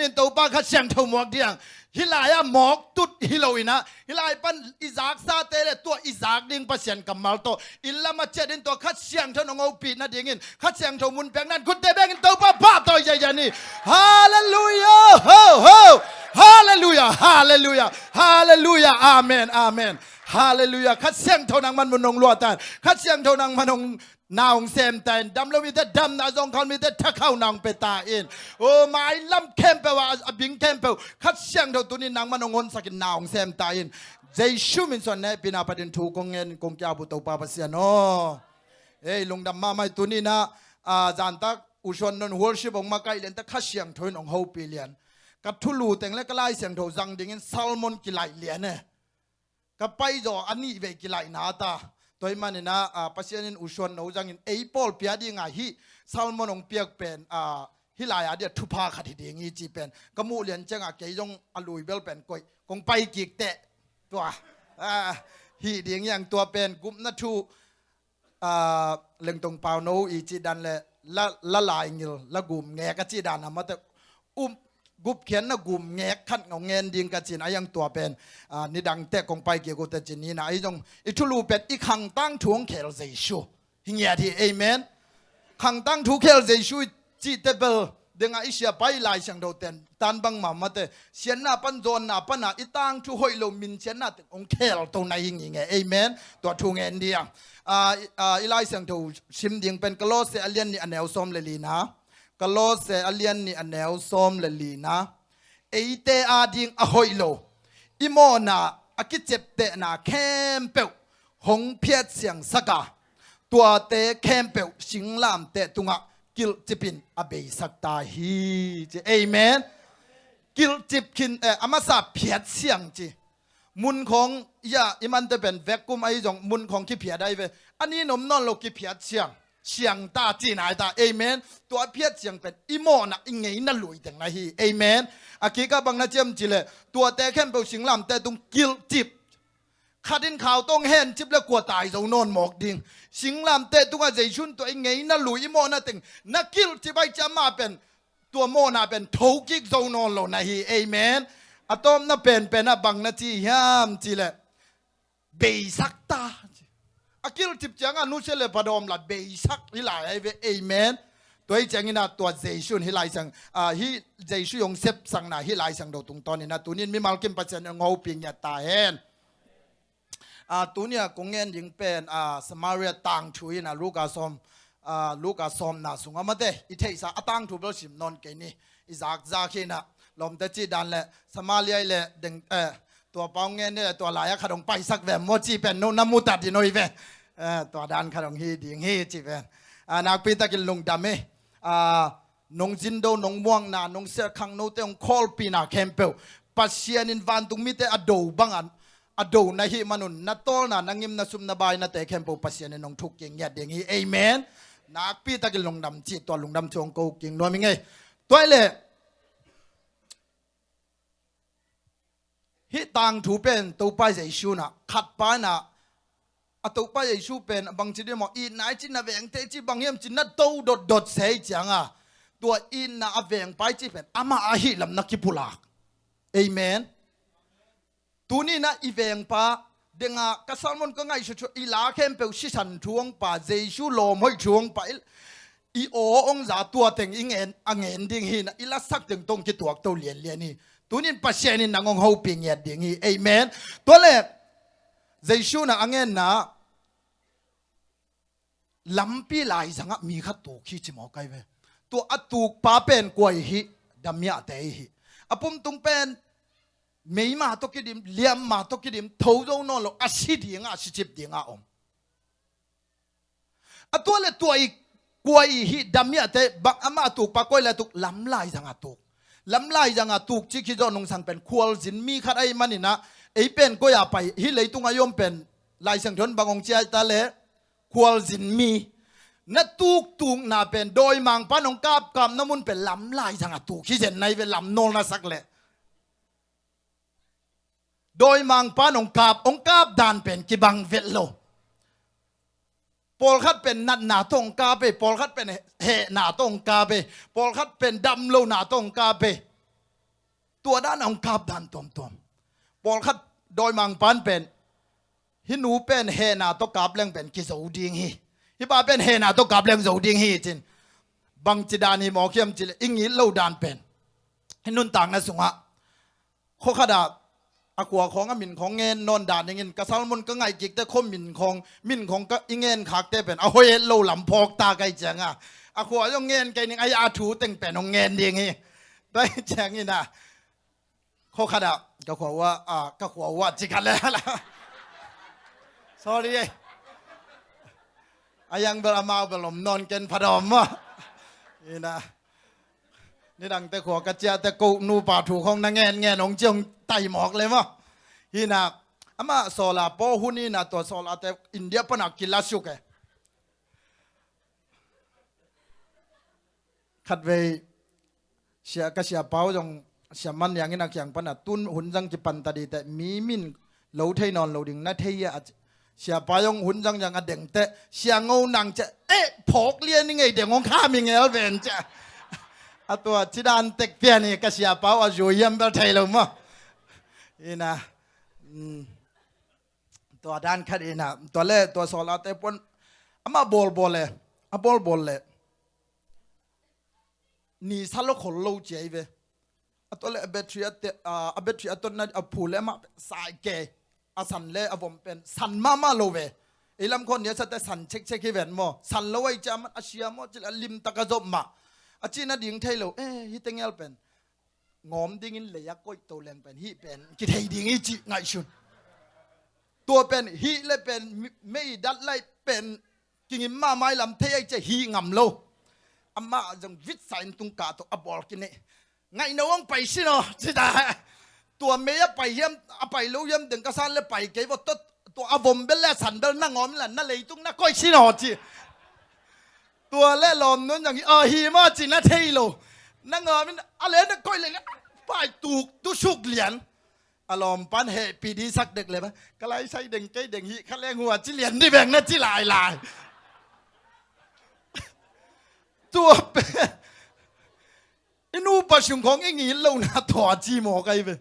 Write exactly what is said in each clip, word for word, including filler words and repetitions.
in Topa Kha Siangtho muak ding. Hih lai-ah mawk tut hi lo in ah, hih lai pan i zaksate le tua i zak ding Pasian kammal tawh inn lamah ciah in tua Kha Siangtho nong hopih nadingin Kha Siangtho mun piakna in gutte bengin Topa pahtawi ziahziah ni. Halleluiah! Ho, ho! Halleluiah! Halleluiah! Halleluiah! Amen! Amen! Halleluiah! Kha Siangtho nangman mun hong luah ta in, Kha Siangtho nangman hong na hong sem ta in, dam lo mite damna, zawngkhal mite thakhauhna hong pia ta in. O, mailam khempeuh ah, a bing khempeuh Kha Siangtho tuni in nangman hong honsak in na hong sem ta in. Jesu min suang hehpihna patin thu kong ngen kong kiap uh Topa Pasian aw. Ei, lungdam mahmah hi. Tuni in ah, a, zantak U Suan Non worship hong makaih lian, ta Kha Siangtho in hong hopih lian. Ka thulu teng le ka Lai Siangtho zang dingin sermon kilaih lian e. Ka paizaw a nih vei kilaihna ta. Tua ahih manin ah, a, Pasian in U Suan No zangin ei pawlpi a dingah hih sermon hong piak pen, a, hih lai-a dia thupha khat hi ding hi cih pen ka muh lian ciangah kei zong a lui bel pen koih kong pai kik teh. Tua, a, hih ding hi hang. Tua pen gupna thu, a, Lengtong Pau No i cih dan le la, la laingil, la gum ngek a cih dan a mate, um, gupkhiatna gum ngek khat ngau ngen ding ka cih in, a hi hang tua pen, a, nidang teh kong pai kik uh teh ci ni in ah, ahi zong i thulu pen i khang tangthu hong khel Jesu hi ngiat hi. Amen. Khang tangthu khel Jesu i cihte bel dingah i siapa i Lai Siangtho ten tan bangmah mate, siatna pan zawnna pan ah i tangthu hoih lo minsiatna teng hong khelto na hi ngingei. Amen. Tua thu ngen ding. A, i, a, i Lai Siangtho sim ding pen Kolose a lian nih a neu sawm le lina. Kolose a lian nih a neu sawm le lina. Eite ading a hoih lo, i mawhna a kiciaptehna khempeuh hong phiatsiangsak a, tuate khempeuh singlamteh tungah kilhcipin a beisak ta hi ci. Amen. Kilhcip khin, eh, a masa phiatsiang ci. Mun khawng, ya, i mante pen vacuum ahi zong mun khawng kiphiat ahi ve. A nin om nawn lo kiphiat siang, siang ta cihna hi ta. Amen. Tua phiatsiang pen i mawhna i ngeina lui teng na hi. Amen. A kikah bang na ci hiam cih leh, tuate khempeuh singlamteh tung kilhcip. Khat in khau tawh hong hencip le kua tai zo nawn mawk ding. Singlamteh tungah Jesu in tua i ngeina lui i mawhna teng na kilhcip ahih ciang amah pen tua mawhna pen thokik zo nawn lo na hi. Amen. A tawpna penpen ah bang na ci hiam cih leh, beisak ta. A kilhcip ciangah nusia le padawm la beisak hi lai ahi ve. Amen. Tua hi ciangin ah tua Jesu in hih Lai Siang, a, hih Jesu hong sepsakna hih Lai Siangtho tungtawnin ah tuni in mimal kim Pasian in hong hopih ngiat ta hen. A, tuni a kong ngen ding pen, a, Samaria tangthu in ah Luka sawm, a, Luka sawmna sungah mate, i theihsa a tangthu bel sim nawn kei ni. I zakzak hi in ah, lawmte cih dan le Samaria le deng, eh, tua pa hong ngen ni le tua lai-ah khat hong paisak ve maw cih pen no na mu ta ding uh hi ve. Eh, tua dan khat hong hi ding hi cih pen. A, nakpi takin lungdam hi. A, nong zindo, nong muangna, nong siakhang note hong khawlpihna khempeuh Pasian in vantung mite a do bangin a do na hih manun na tawlna, na ngimna, sum na bainate khempeuh Pasian in hong thuk kik ngiat ding hi. Amen. Nakpi takin lungdam cih tua lungdam thu hong ko kik nuam hi ngei. Tua hi leh hih tangthu pen Topa Jesu in ah khat pa in ah, a Topa Jesu pen bangci ding maw, itna i cih na vengte i cih bang hiam cih na to dotdot se i ciangah, tua itna a vengpa i cih pen amah ahih lam na kipulak. Amen. Tuni in ah i vengpa dingah ka sermon ka ngaihsut thu i la khempeuh sisan thu hong pa, Jesu lawm hoih thu hong pa, i, i aw hong za tua teng i ngen, a ngen ding hi in ah i lasak teng tawh hong kituakto lianlian hi. Tuni in Pasian in nang hong hopih ngiat ding hi. Amen. Tua le Jesu in ah a ngenna lampi laizangah mi khat tuk hi ci mawk ahi ve. Tua a tukpa pen kua hi? Damiahte hi. A pumtung pen meima tawh kidim, liamma tawh kidim, tho zo nawn lo, a si dingah, a sicip dingah om. A tua le tua i kua i hih Damiahte bang amah a tukpa koi le a tuk, lam laizangah tuk. Lam laizangah tuk cih khit zawh nungsang pen khualzin mi khat ahih manin ah, ei pen koi a pai, hih leitungah i om pen Lai Siangtho in bang hong ci ai ta le, khualzin mi. Na tuktukna pen dawimangpa in hong kapkapna mun pen lam laizangah tuk hi zen na hi ve, lam nawl na sak leh. Dawimangpa in hong kap, hong kap dan pen kibang vet lo. Pawlkhat pen natna tawh hong kap e, pawlkhat pen hehna tawh hong kap e, pawlkhat pen damlohna tawh hong kap e. Tua dan a hong kap dan tuamtuam. Pawlkhat dawimangpa'n pen, hih nu pen hehna tawh kap leng pen kizo ding hi. Hih pa pen hehna tawh kap leng zo ding hi cin. Bangci dan hi mawk hiam cih leh i ngit loh dan pen, hih nuntakna sungah khuakhat ah a khua khawng a min khawng ngen nawn dan dingin ka sermon ka ngaih kik teh khua min khawng, min khawng ka i ngen khak teh pen a hoih het lo lam phawk ta ka hih ciangah, a khua zong ngen kei ning, a thu teng pen hong ngen ding hi. Tua hih ciangin ah khuakhat ah ka khua uh ah, ah, ka khua uh ah ci kha leh la. Sorry ei. A yang bel amau bel om nawn ken pha dawm maw. Hi na. Nidangte khua ka ciah teh ko nupa thu khawng na ngen ngen hong ci hong tai mawk leh maw. Hi na. Amah sawl a pawh hun hi na, tua sawl a te India pan a kila suk e. Khatvei sia, ka siapa uh zong, Sia Man Liang in a kiang pan a, tun hun zang kipan ta ding teh, mi min lo thei nawn lo ding na thei hia, a ci. Siapa zong hun zang zang a deng teh, Sia Ngo Nang ci a, eh, phawk lian i ngei deng hong kham i ngel ven ci a. A tua ci dan tek pian hi, ka siapa uh a zui hiam bel thei lo maw. Hi na. Mm. Tua dan khat hi na, tua leh tua sawl a te puan, amah bawlbawl leh, a bawlbawl leh nisa lo khol lo ci a hi ve. A tua leh a battery a te, a, a battery a tonna a phu leh amah sai kei, a san leh a vom pen san mahmah lo ve. Ei lam khawng ni a sa teh san chekchek hi ven maw. San lo a hi ciang amah a sia maw cih leh a limtak a zop mah. A cihna ding thei lo, eh, hih teng el pen ngawm dingin lei a koih to leng pen hih pen kithei ding hi cih ngaihsun. Tua pen hih leh pen mi-, mei dat lai pen kingim mahmah i lam thei a hi ci a, hih ngam lo. Amah zong vitsa in tung kah tawh a bawl kine. Ngaihno hong pai sin aw ci ta. Tua mei a pai hiam, a pai lo hiam deng ka san leh pai kei vawt tawh, tua a vom bel leh a san bel na ngawm in la na leitung na koih sin aw ci. Tua leh lawm nun zang hi, a hi maw ci na thei lo. Na ngawm in a leh na koih leh leh pai tuk tu suk lian. A lawmpa'n hehpih ding sak dek leh ba, ka lai sai deng kei deng hih kha leng hua ci lian ni bek na ci lailai. Tua pen i nupa sung khawng i ngit lohna tawh a ci mawk a hi ve.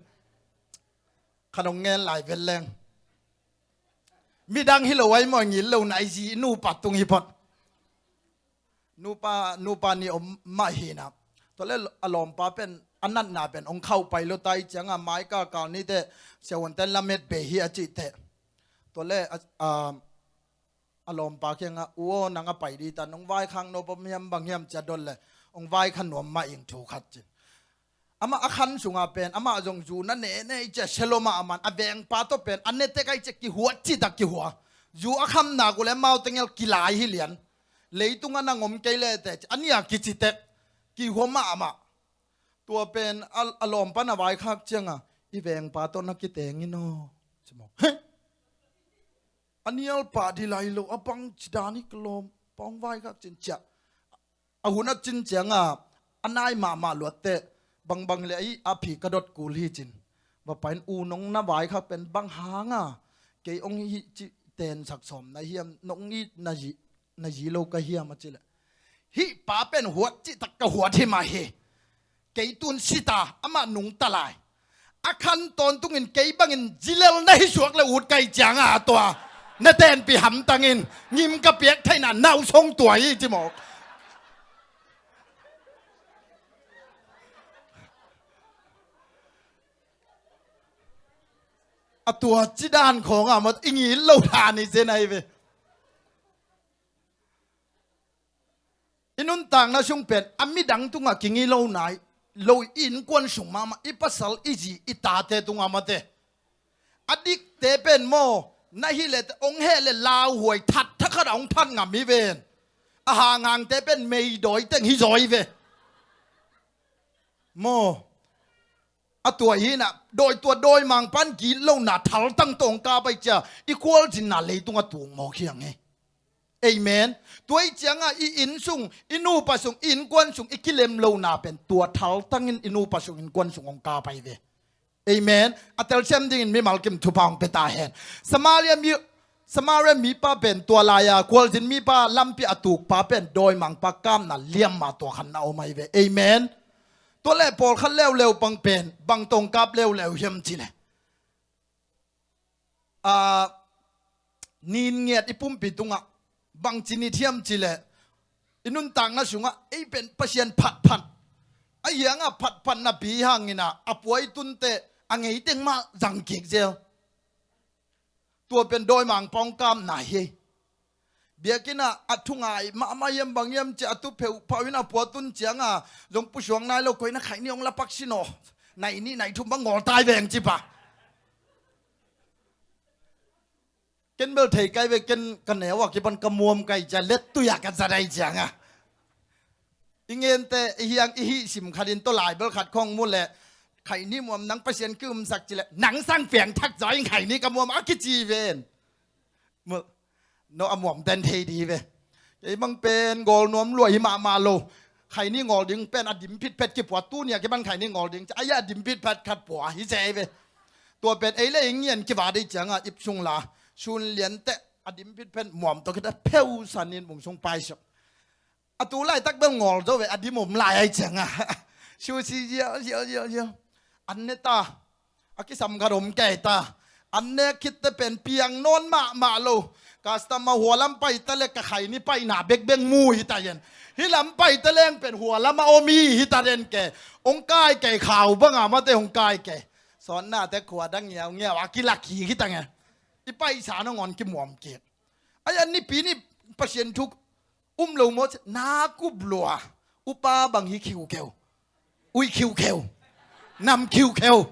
Khat hong ngen lai vet leng. Midang hi lo a hi maw, i ngit lohna i zi i nupa tung hi phot. Nupa, nupa nih om mah hi na. Tua leh a lawmpa pen a natna pen hong khauh pai lo ta hi ciangah mai kal kal ni teh siavuante'n lamet bei hi a cih teh. Tua leh a, a, a lawmpa kiangah, "U aw, nang a pai ding ta, nong vaikhak nuam hiam bang hiam?" ci a dot leh, "Hong vaikhak nuam mah ing thu khat," ci. Amah a khan sungah pen amah zong zu na ne ne i ci a, sia lo mah a man, a vengpa tawh pen a ne tek a i ci a, kihuat cih tak kihua. Zu a kham nak uh leh amau teng el kilai hi lian. Leitungah nang om kei leh teh ci a, a nih a kici tek. Kihua mah amah. Tua pen a, a lawmpa'n a vaikhak ciangah, "I vengpa tawh na kiteng in aw," ci mawk. Heh! A nial pah ding lai lo, a bangci dan hi ka lawmpa hong vaikhak cin ci a. A hun a cin ciangah a nai mahmah luat teh, bangbang leh a hi a phi ka dot kul hi cin. Va pai in, "U, nong na vaikhak pen bang hangah kei hong hih cih tensak sawm na hiam, nong it na zi, na zi lo ka hiam?" a cih leh, "Hih pa pen huat cih tak ka huat hi mah hi. Kei tun si ta, amah nungta lai. A khan tawntungin kei bangin zilel na hi suak leh ut ka hih ciangah a tua na tenpih hamtang in, ngim ka piak theihna nau song tua hi," ci mawk. A tua ci dan khawngah maw i ngit loh dan hi zen ahi ve. I nuntakna sung pen a midang tungah kingilo nai lo, i innkuan sung mahmah, i pasal, i zi, i tate tungah mate. A dikte pen maw, na hileh teh hong heh leh lauhuai that thakhat a hong that ngam hi ven. A hanghangte pen meidawi teng hi zaw hi ve. Maw. A tua hi na, dawi tua dawimangpa'n gitlohna thaltang tawh hong kap a hi cia, i khualzinna leitungah tung mawk hi hang hi. Amen. Tua hi ciangah i inn sung, i nupa sung, i innkuan sung i kilem lohna pen tua thaltangin i nupa sung, innkuan sung hong kap ahi ve. Amen. A telsiam dingin mimal kim thupha hong pia ta hen. Samaria mi, Samaria mipa pen tua lai-a khualzin mipa lampi a tukpa pen dawimangpa kapna liamma tua khan na om ahi ve. Amen. Tua le pawlkhat leuleu bang pen bang tawh kap leuleu hiam cih leh, a, nin ngiat i pumpi tungah bangci nit hiam cih leh, i nuntakna sungah ei pen Pasian phatphat, a hiangah phatphat napi hangin ah a pua i tun teh a ngeiteng mah zang kik zel. Tua pen dawimangpa hong kamna hi. Biakinn ah a thungai mahmah hiam bang hiam ci a, a tu pheuhphah in a pua tun ciangah zong pusuak nai lo, koi na khaih ni hong la pak sin aw, nai nih nai thum bang ngawl tai veng ci pah. Ken bel thei kai ve, ken ka neu a kipan ka muam kai cia, lettui a ka zat ai ciangah. I ngente i hiang i hih sim khat in tua lai bel khat khong mu leh, khaih ni muam nang Pasian kiumsak cih leh, nang sang piang thak zaw in khaih ni ka muam a kici ven. Mu, no a muam ten thei di ve. Kei bang pen gawl nuam lua hi mahmah lo. Khaih ni ngawl ding pen a dim phitphet kipua, tuni a kipan khaih ni ngawl ding ci a, a dim phitphet khat pua hi zai ve. Tua pen ei le i ngian kiva dei ciangah ip sung la, sun lian teh a dim phitphet muam tawh khita pheu san in bung sung pai suk. A tu laitak bel ngawl zo ve, a dim om lai ai ciangah. Sushi ziau ziau ziau ziau. An ne ta. A kisam khat om kei ta. An ne khit teh pen piang nawn mahmah lo. Customer hua lam pai ta leh ka khaih ni paihna bekbek mu hi ta yen. Hih lam pai ta leng pen hua lam a om hi hi ta den ke. Hong kai kei, khau banga mate hong kai kei. Sawtna teh khua dang ngiau ngiau a kilak hi hi ta nge. I paisa nangawn kimuam kik. Ai, a nipi ni Pasian thu um lo maw, na kup lua. Upa bang hi khiukheu. Ui khiukheu. Nam khiukheu.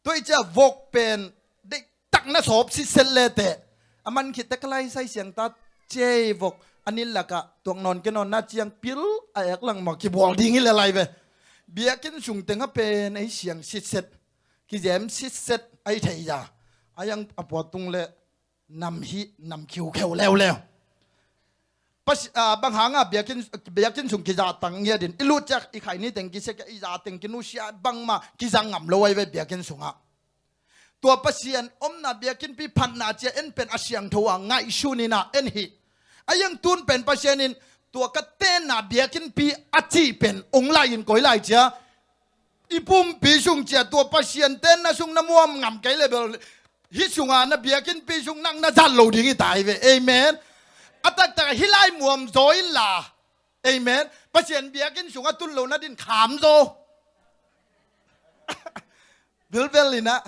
Tua i cia vok pen deihtak na sawp sitset leteh, a man khit teh ka lai sai siang ta, cei vok a nit lakah tuak nawn ke nawn na ciang pil a ek lang mah kibual ding hi le lai ve. Biakinn sung tengah pen ei siang sitset, kizem sitset ai thei a. A yang a pua tung leh nam hi, nam khiukheu leuleu. Pas-, ah, bang hanga biakinn, biakinn sung kizah tang ngiat in, i lut ciak i khaih ni teng kisek, i zah teng kinusia bangmah kizang ngam lo ai ve biakinn sungah. Tua Pasian omna biakinnpi phatna cia en pen a siangtho a ngaihsun in ah en hi. A yang tun pen Pasian in tua ka tenna biakinnpi a cih pen ong lai in koi lai cia, i pumpi sung cia tua Pasian tenna sung na muam ngam kei le bel, hih sunga na biakinnpi sung nang na zat lo ding hi ta hi ve. Amen. A taktak hih lai muam zaw inla. Amen. Pasian biakinn sungah tun lo na din kham zaw. Bilbel inah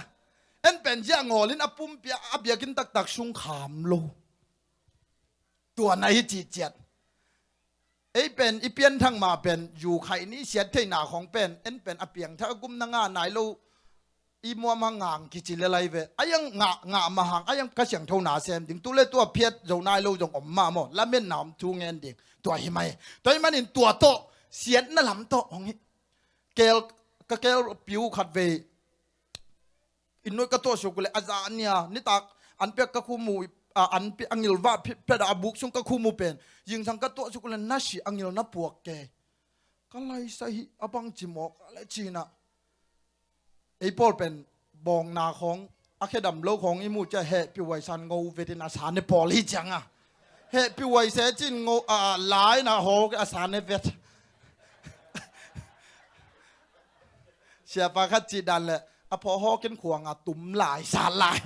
en pen zia ngawl in a pumpi a biakinn taktak sung kham lo. Tua na hi cihciat. Ei pen i pianthak mah pen zu khaih ni siat theihna khong pen en pen a piangthak a gum na ngah nai lo. I muam a ngang kici le lai ve. A yang ngah, ngah mah hang, a yang ka siangtho na sem ding. Tu le tua phiat zo nai lo zong om mah maw. Lametna om thu ngen ding. Tua hi mai. Tua hi manin tua tawh siatna lam tawh hong hi. Keel, ka keel piu khat vei. Inn nuai ka tuah suk uh leh a zah nia nitak an piak ka khu mu, a, an pi-, a ngil vah phi-, phet a buk sung ka khu mu pen. Zingsang ka tuah suk uh leh na si a ngil na puak kei. Ka laisa hi a bangci mawk a le cinah. Ei pawl pen bawngna khawng a khedam lo khawng i mu cia hehpih huai san ngo vetin a sa ne pawl hi cianga. Hehpih huai se cin ngo, a, laina hawk a sa ne vet. Siapa khat cih dan leh a phawh hawkin khuanga tum lai, sat lai.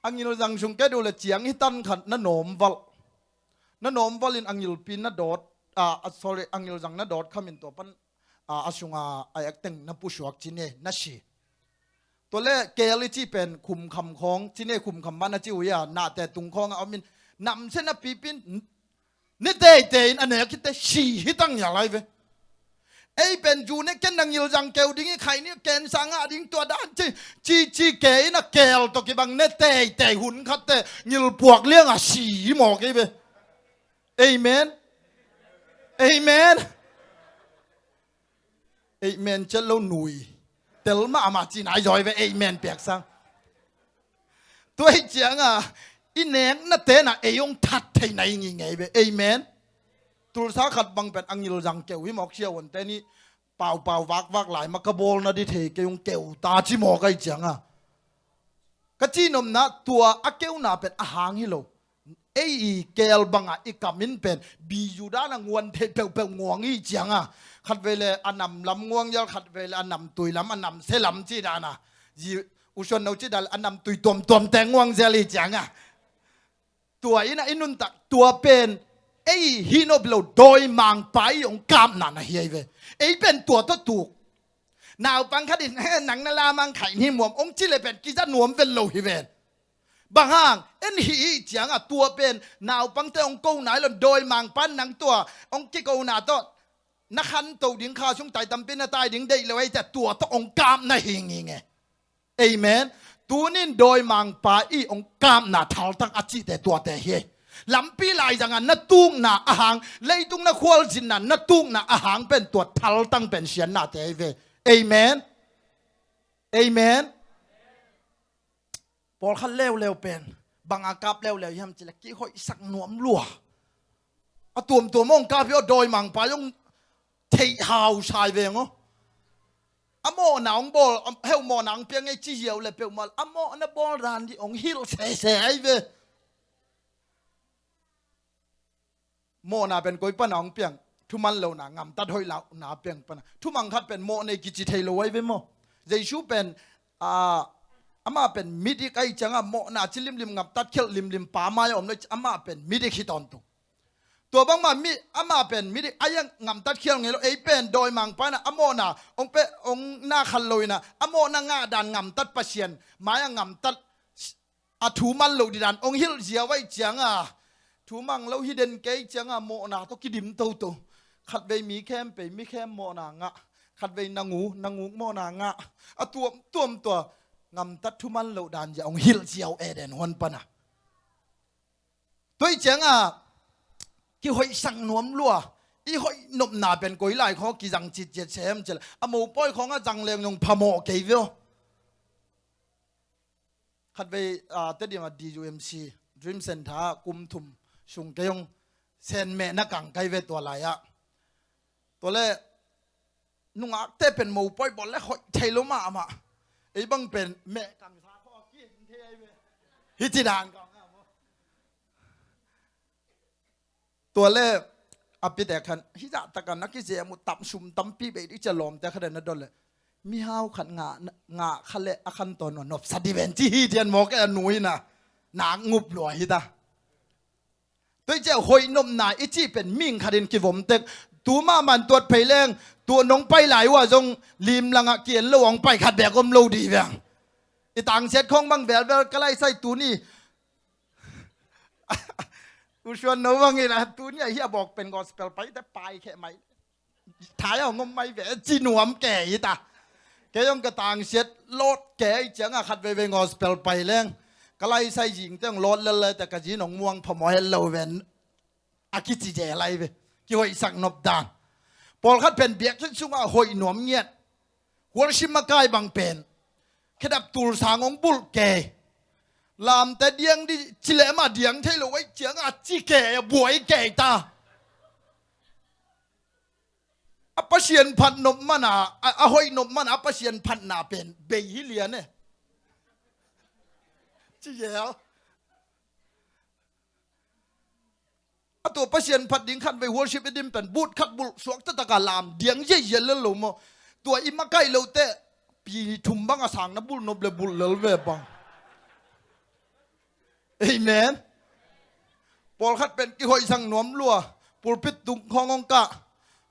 A ngilzang sung ket uh leh ciang hi tan khat na nawm valh. Na nawm valhin a ngilpi na dawt, a, a, sorry, a ngilzang na dawt khamin tua pan, a, a sunga a ekteng na pusuak cine na si. Tua le keel i cih pen khumkham khawng, cine khumkham man a ci uh ia, nahte tung khawng a omin namsia napipin ne teitei in a nek khit teh si hi tang ia lai ve. Ei pen zu ne ken na ngilzang keu ding i khaih ni ken sangah ding tua dan ci, ci, ci ke in a keel tawh kibang ne teitei hun khat teh ngilpuak lianga si hi mawk ei ve. Amen. Amen. Amen ciat lo nui. Tel mahmah ci nai zaw ei ve, amen piak sang. Tua hi cianga i nekna tenah ei hong that thei nai ngingei ve. Amen. Tulsa khat bang pen a ngilzang keu hi mawk sia huante ni paupau vakvak lai ma ka bawlna di thei kei hong keu ta ci mawk ai cianga. Ka cihnopna tua a keuna pen a hang hi lo. ei i keel banga i kam in pen biyu dan a nguan thei peuhpeuh nguang i cianga, khatvei le a nam lam nguang zial, khatvei le a nam tui lam, a nam se lam ci dana, zi usuan no ci dan a nam tui tuamtuamte nguang zial i cianga, tua ina i nuntak tua pen ei hi nop lo dawimangpa i hong kapna na hi ai ve. Ei pen tua tawh tuk. Naupang khat in, "He, nang na lamang khaih ni muam," hong ci le pen kiza nuam ven lo hi ven. Bang hang, en hi i cianga tua pen naupangte hong ko nai lo dawimangpa in nang tua hong kikona tawh na khanto ding, kha sung tai tampi na tai ding deih lo ei te, tua tawh hong kapna hi nginge. Amen. Tunin dawimangpa i hong kapna thaltang a cihte tuate hi. Lampi laizanga na tukna ahang, leitung na khualzinna na tukna ahang pen tua thaltang pen siannate hi ve. Amen. Amen. Pawlkhat leuleu pen banga kap leuleu hiam cile kihoihsak nuam lua. A tuamtuam hong kap hi aw, dawimangpa hong theih hau sai veng aw. A mawhna hong bawl, a heu mawhna hong piang ei ci hiau le peuhmah a mawhna bawl dan dih hong hilh sese ai ve. Mawhna pen koi pana hong piang? Thuman lohna, ngamtat hoih lohna piang pana. Thumang khat pen mawh nei kici thei lo ai ve maw? Jesu pen, a, amah pen midik ai cianga mawhna ci limlim, ngamtat khialh limlim pa mai a om lo, amah pen midik hi tawntung. Tua bangmah mi, amah pen midik ai a ngamtat khial ngei lo, ei pen dawimangpa ina a mawhna hong pe, hong na khat lo ina a mawhna ngah dan ngamtat Pasian mai a ngamtat a thu man loh dih dan hong hilh ziau ai cianga thu mang lo hi den kei cianga mawhna tawh kidim toto. Khatvei mi khempei mi khem mawhna ngah, khatvei na ngu, na nguk mawhna ngah, a tuamtuam tua ngamtat thu man loh dan zia hong hilh ziau e den huan pana. Tua i cianga kihoihsak nuam lua, i hoih nopna pen koi lai khawng kizang citciat sem cil a mopawi khawng a zang leng nung phamawh kei veo. Khatvei, ah, Tedim a D U M C Dream Center ah kum thum sung kei hong senmeh na kang kai ve tua lai-ah. Tua le nungakte pen mopawi bawl le hoih thei lo mahmah. Ei bang pen meh kangsa khaw a kihin thei ai ve. Hi ci dan kang a maw. Tua le a pite khan hizah taka na kizem uh tam sum tampi bei dih cia lawmte khat na dot le mihau khat ngah, ngah kha le a khan tawn nopsa di ven ci hi dian mawk e a nu ina nak ngup lua hi ta. Tua i cia hoih nopna i cih pen ming khatin kivom tek. Tu mahmah tuat phei leng tu nong pai lai uh ah zong limlangah kian lo hong pai khat bek om lo dih veng. I tangsiat khawng bang velvel ka laisai tuni usuan no bangin a tuni ahi a bawk pen gospel paite pai kheh mai. Thai a ngom mai ve ci nuam ke hi ta. Kei hong ka tangsiat lawt ke i cianga khat veivei gospel pai leng ka laisai zingte hong lawt lel lai ta ka zin hong muang phamawh het lo ven. A kici zel lai ve. Kihoihsak nop dan. Pawlkhat pen biakinn sungah hoih nuam ngiat. Worship makai bang pen khedap tulsang hong bulh kei. Lamte diang di cileh mah diang thei lo ai cianga ci kei a buai kei ta. A Pasian phat nop mana a, a hoih nop mana a Pasian phatna pen bei hi lian e. Ci zel. A tua Pasian phat ding khat vei worship i dim pen but khat bulh suak taktak a lam diang ziazia lel lo maw? Tua i makaih lote pi thum bang a sang na bulh nop le bulh lel ve bang. Amen. Pawlkhat pen kihoihsak nuam lua, pulpit tung khawng hong kah,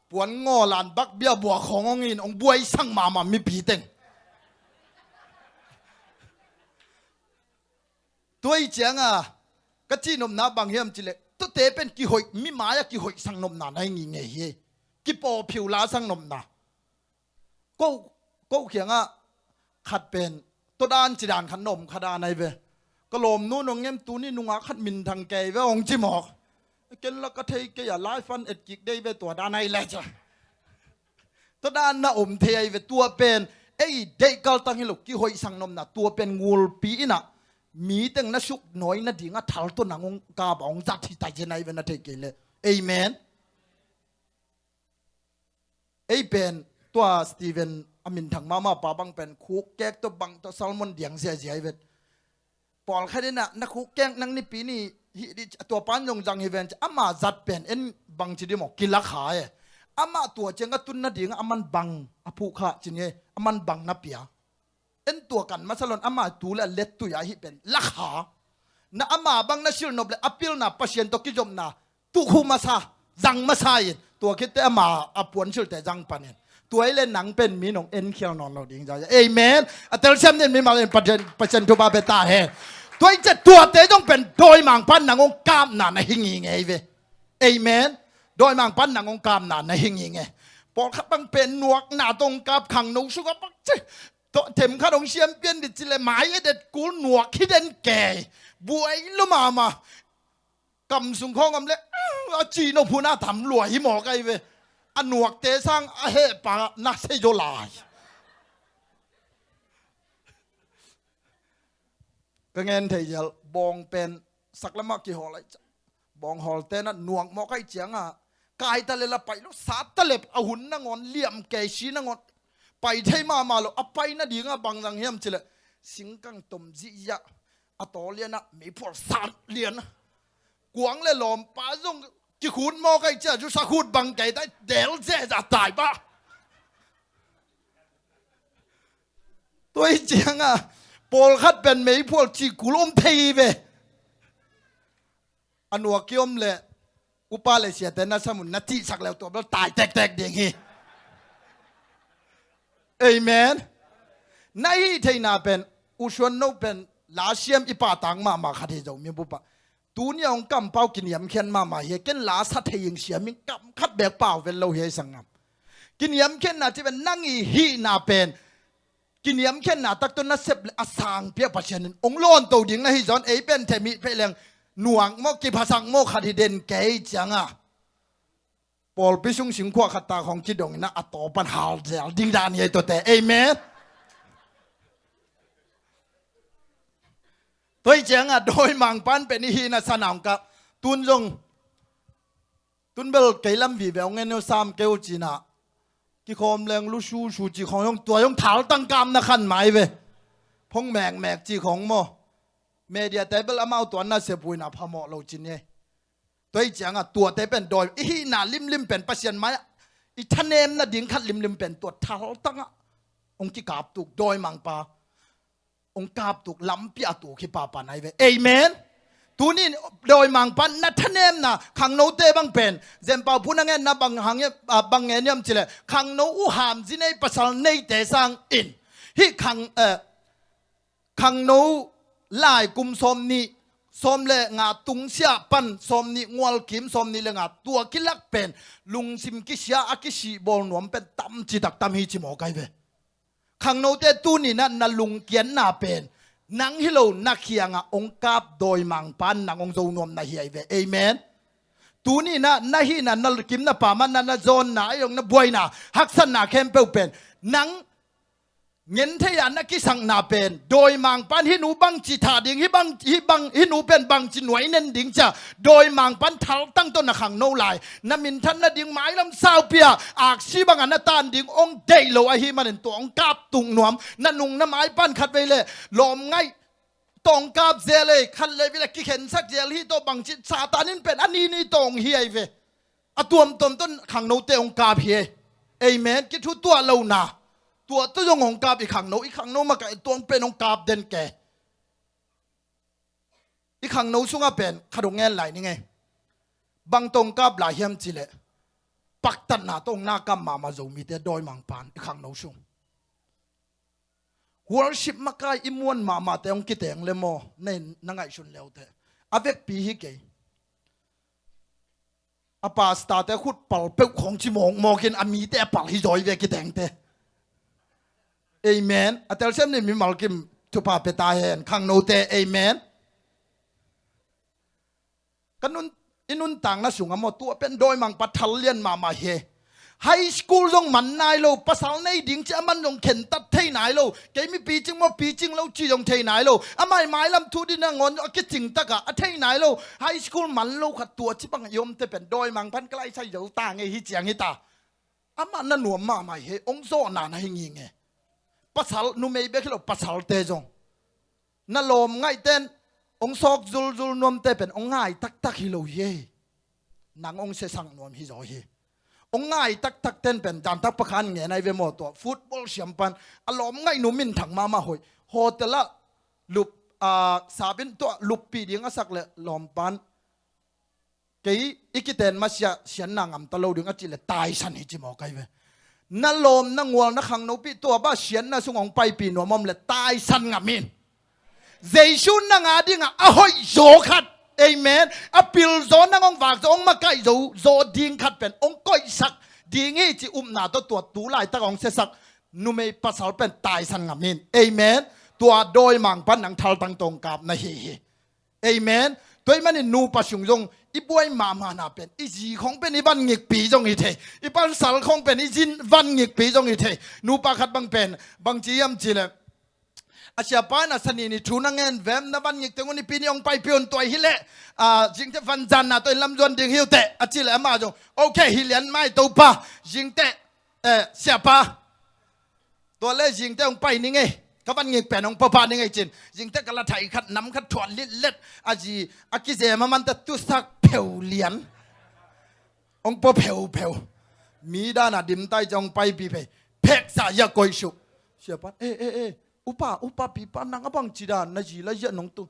puan ngaw lan bak bia bua khawng hong in hong buaisang mahmah mipi teng. Tua i cianga ka cihnopna bang hiam cileh tuate pen kihoih, mi mai-ah kihoihsak nopna na hi ngingei hi. Kipawphiu lasak nopna. Ko, ko kiangah khat pen tua dan ci dan khat na om kha dan ai ve. Ka lawmnu nong ngem tuni nungak khat minthang kei ve hong ci mawk. Ken la ka thei kei a life an et kik dei ve tua dan ai le ca. Tua dan na om thei ai ve tua pen ei deih kaltang hi lo kihoihsak nopna tua pen ngulpi inah mi teng na suk nawi nadingah thal tua nang hong kap a hong zat hi ta zen ai ve na thei kei le. Amen. Ei pen tua Stephen a minthang mahmah pa bang pen khuk kek tua bang tua salmon diang ziazia ai vet. Pawlkhat in ah, na khuk keng nang nipi ni hih dih, tua pan zong zang hi ven ci, ama zat pen en bang ci dih maw, kilakha e. Amah tua ciang a tun nading a man bang a phuh kha ci ni, a man bang na pia. En tua kan masa lo in ama tu le a lettui a hih pen lakha. Na ama bang na silh nop le a pilna Pasian tawh kizopna tukhu masa, zang masa in, tua khitte ama a puan silhte zang panin. Tua hi le nang pen mi nong enkhial nawn lo ding za. Amen. A telsiam nin mimal in Pasian, Pasian thupha pia ta hen. Tua hi ciah tuate zong pen dawimangpa'n nang hong kapna na hi ngingei ve. Amen. Dawimangpa'n nang hong kapna na hi ngingei. Pawlkhat bang pen nuakna tawh hong kap, khangno sungah bang ci, themkhat hong siam pian dih ci le mai e det kul, nuak hi den kei. Buai lua mahmah. Kam sung khawng om le a ci nop hun a tam lua hi mawk ahi ve. A nuakte sang a hehpa na sei zaw lai. Ka ngen thei zial, bawng pen saklamah kihawl ahi ciah, bawng hawlte'n ah nuak mawk ahi ciangah, kai ta le la pai lo, sat ta le a hun nangawn, liam kei si nangawn, pai thei mahmah lo. A pai nadingah bang zang hiam ci le, singkang tom zihziah, a taw lianah meiphual sat lian. Kuang le lawmpa zong kikhut mawk ahi ciah, zusa khut bang kei tai, del zehzah tai bah. Tua hi ciangah pawlkhat pen meiphual cih kul om thei hi ve. A nuak kiom le upa le siate na sam un na cihsak leu tua bel tai tektek ding hi. Amen. Na hih theihna pen, U Suan No pen la siam i pahtak mahmah khat hi zo, mi bup ah. Tuni a hong kampau kiniamkhiat mahmah hi, ken la sa thei ing, siam ing, kam khat beek pau ven lo hi ei sanggam. Kiniamkhiatna ci pen nang i hihna pen kiniamkhiatna tak tawh na sep le a sangpi ah Pasian in hong lawnto ding na hi zaw in, ei pen them hih pheih leng nuak mawk, kiphasak mawk khat hi den kei ciangah pawlpi sung singkhuah khat tak hong kidong in ah a taw pan hal zel ding dan hi ei tuate. Amen. Tua hi ciangah dawimangpa'n pen i hihna sana hong kap. Tun zong, tun bel kei lam vive hong en uh, sam kei uh ci-in ah kikhawm leng lu susu ci khawng zong, tua zong thaltang kapna khan mai ve. Phong mekmek ci khawng maw, mediate bel amau tua na sep uh in ah phamawh lo ci ni. Tua hi ciangah tuate pen dawi, i hihna limlim pen Pasian mai-ah i thanem nading khat limlim pen tua thaltangah hong kikaptuk, dawimangpa hong kaptuk, lampi a tuk hi papa nai ve. Amen. Tuni dawimangpa na thanemna, khangnote bang pen Zen Pau Phu na ngenna bang hang, ah, bang ngen hiam ci le, khangno uh ham, zi nei pasal neite sangin hih khang, eh, khangno lai kum sawm nih, sawm le nga tungsiah pan sawm nih ngual kim sawm nih le nga, tua kilak pen lungsim kisia a kisih bawl nuam pen tam citak tam hi ci mawk ahi ve. Khangnote tuni-in ah na lungkiatna pen nang hi lo, na kiangah hong kap dawimangpa'n nang hong zo nuam na hi ahi ve. Amen. Tuni-in ah na hihna, na kim na pam ah na, na zawnna, a hong na buaina, haksatna khempeuh pen nang ngen thei-a na kisakna pen dawimangpa'n hih nu bangci thah ding, hih bang, hih bang, hih nu pen bangci nuai nen ding ci-a dawimangpa'n thaltang tawh na khangno lai, na minthan nading mailam saupi-a aksi bangah na tan ding hong deih lo ahih manin tua hong kaptuk nuam. Na nung na maipa'n khatvei le lawm ngaih tawh hong kap zel ei, khatvei le kikhensak zel hi tawh, bangci Satan in pen a nini tawh hong hi ahi ve. A tuamtuam tawh khangnote hong kap hi ei. Amen. Kithutuah lohna. Tua tawh zong hong kap i khangno, i khangno makaih tuang pen hong kap den kei. I khangno sungah pen khat hong ngen lai ning ei. Bang tawh hong kap lai hiam ci le, paktatna tawh hong na kap mahmah Zomite dawimangpa'n i khangno sung. Worship makai i muan mahmahte hong kiteng le maw, na, na ngaihsun le uh teh, a vekpi hi kei. A pastorte khut pal peuh khawng ci mawkmawk in a mite a pal hi zaw hi ve kitengte. Amen. A telsiam nin mimal kim thupha pia ta hen, khangnote. Amen. Ka nun, i nuntakna sungah maw, tua pen dawimangpa thal lian mahmah hi. High school zong man nai lo, pasal nei ding ci a man zong khentat thei nai lo. Kei mi picing maw, picing lo ci zong thei nai lo. Amah i mailam thu ding nangawn a kicing takah a thei nai lo. High school man lo khat tua ci bang i omte pen dawimangpa'n ka laisai zo ta ngei hi ciang hi ta. Amah na nuam mahmah hi, hong zawhna na hi ngingei. Pasal, numei bek hi lo, pasalte zong. Na lawm ngaihten hong sawk zulzul nuamte pen hong ngai taktak hi lo hi ei. Nang hong siasak nuam hi zaw hi. Hong ngai taktak ten pen, dantak pakhan ngen ai ve maw, tua football siampan a lawm ngaihnu minthang mahmah hoih. Hotel ah lup, a, sabin tua luppi ding a sak le lawmpan kei i kiten masiah sianna ngamta lo ding a cih le taisan hi ci maw kai ve. Na lawm na ngual na khangnopi tua ba sianna sung hong paipih nuam om le taisan ngam in. Jesu nang a dingah a hoih zaw khat, amen, a pil zaw, nang hong vak zaw, hong makaih zo zaw ding khat pen hong koihsak ding hi ci upna tawh tua tu laitak hong siasak numei pasal pen taisan ngam in, amen. Tua dawimangpa nang thaltang tawh hong kap na hi hi. Amen. Tua ahih manin nupa sung zong i buai mahmahna pen i zi khong pen i van ngikpi zong hi thei. I pasal khong pen i zin van ngikpi zong hi thei. Nupa khat bang pen bang ci hiam cih leh, a siapa in a sani ni thu na ngen vem, na van ngik teng un i pi ni hong paipih un, tua hi leh, a, zingteh vanzanna tawh in lam zuan ding hi uh teh a cih leh amah zong, okay, hi lian mai Topa, zingteh, eh, siapa. Tua le zingteh hong pai ning ei, ka van ngik pen hong pua pah ning ei cin. Zingteh ka la thai khat nam khat thuat litlet a zi a kizem a manteh tusak pheu lian. Hong pua pheupheu. Mi dan a dim tai ciang hong paipih phei. Pheksa ia koih suh. Siapa, eh, eh, eh, upa, upa pipa nang a bangci dan na zi la ia nong tu.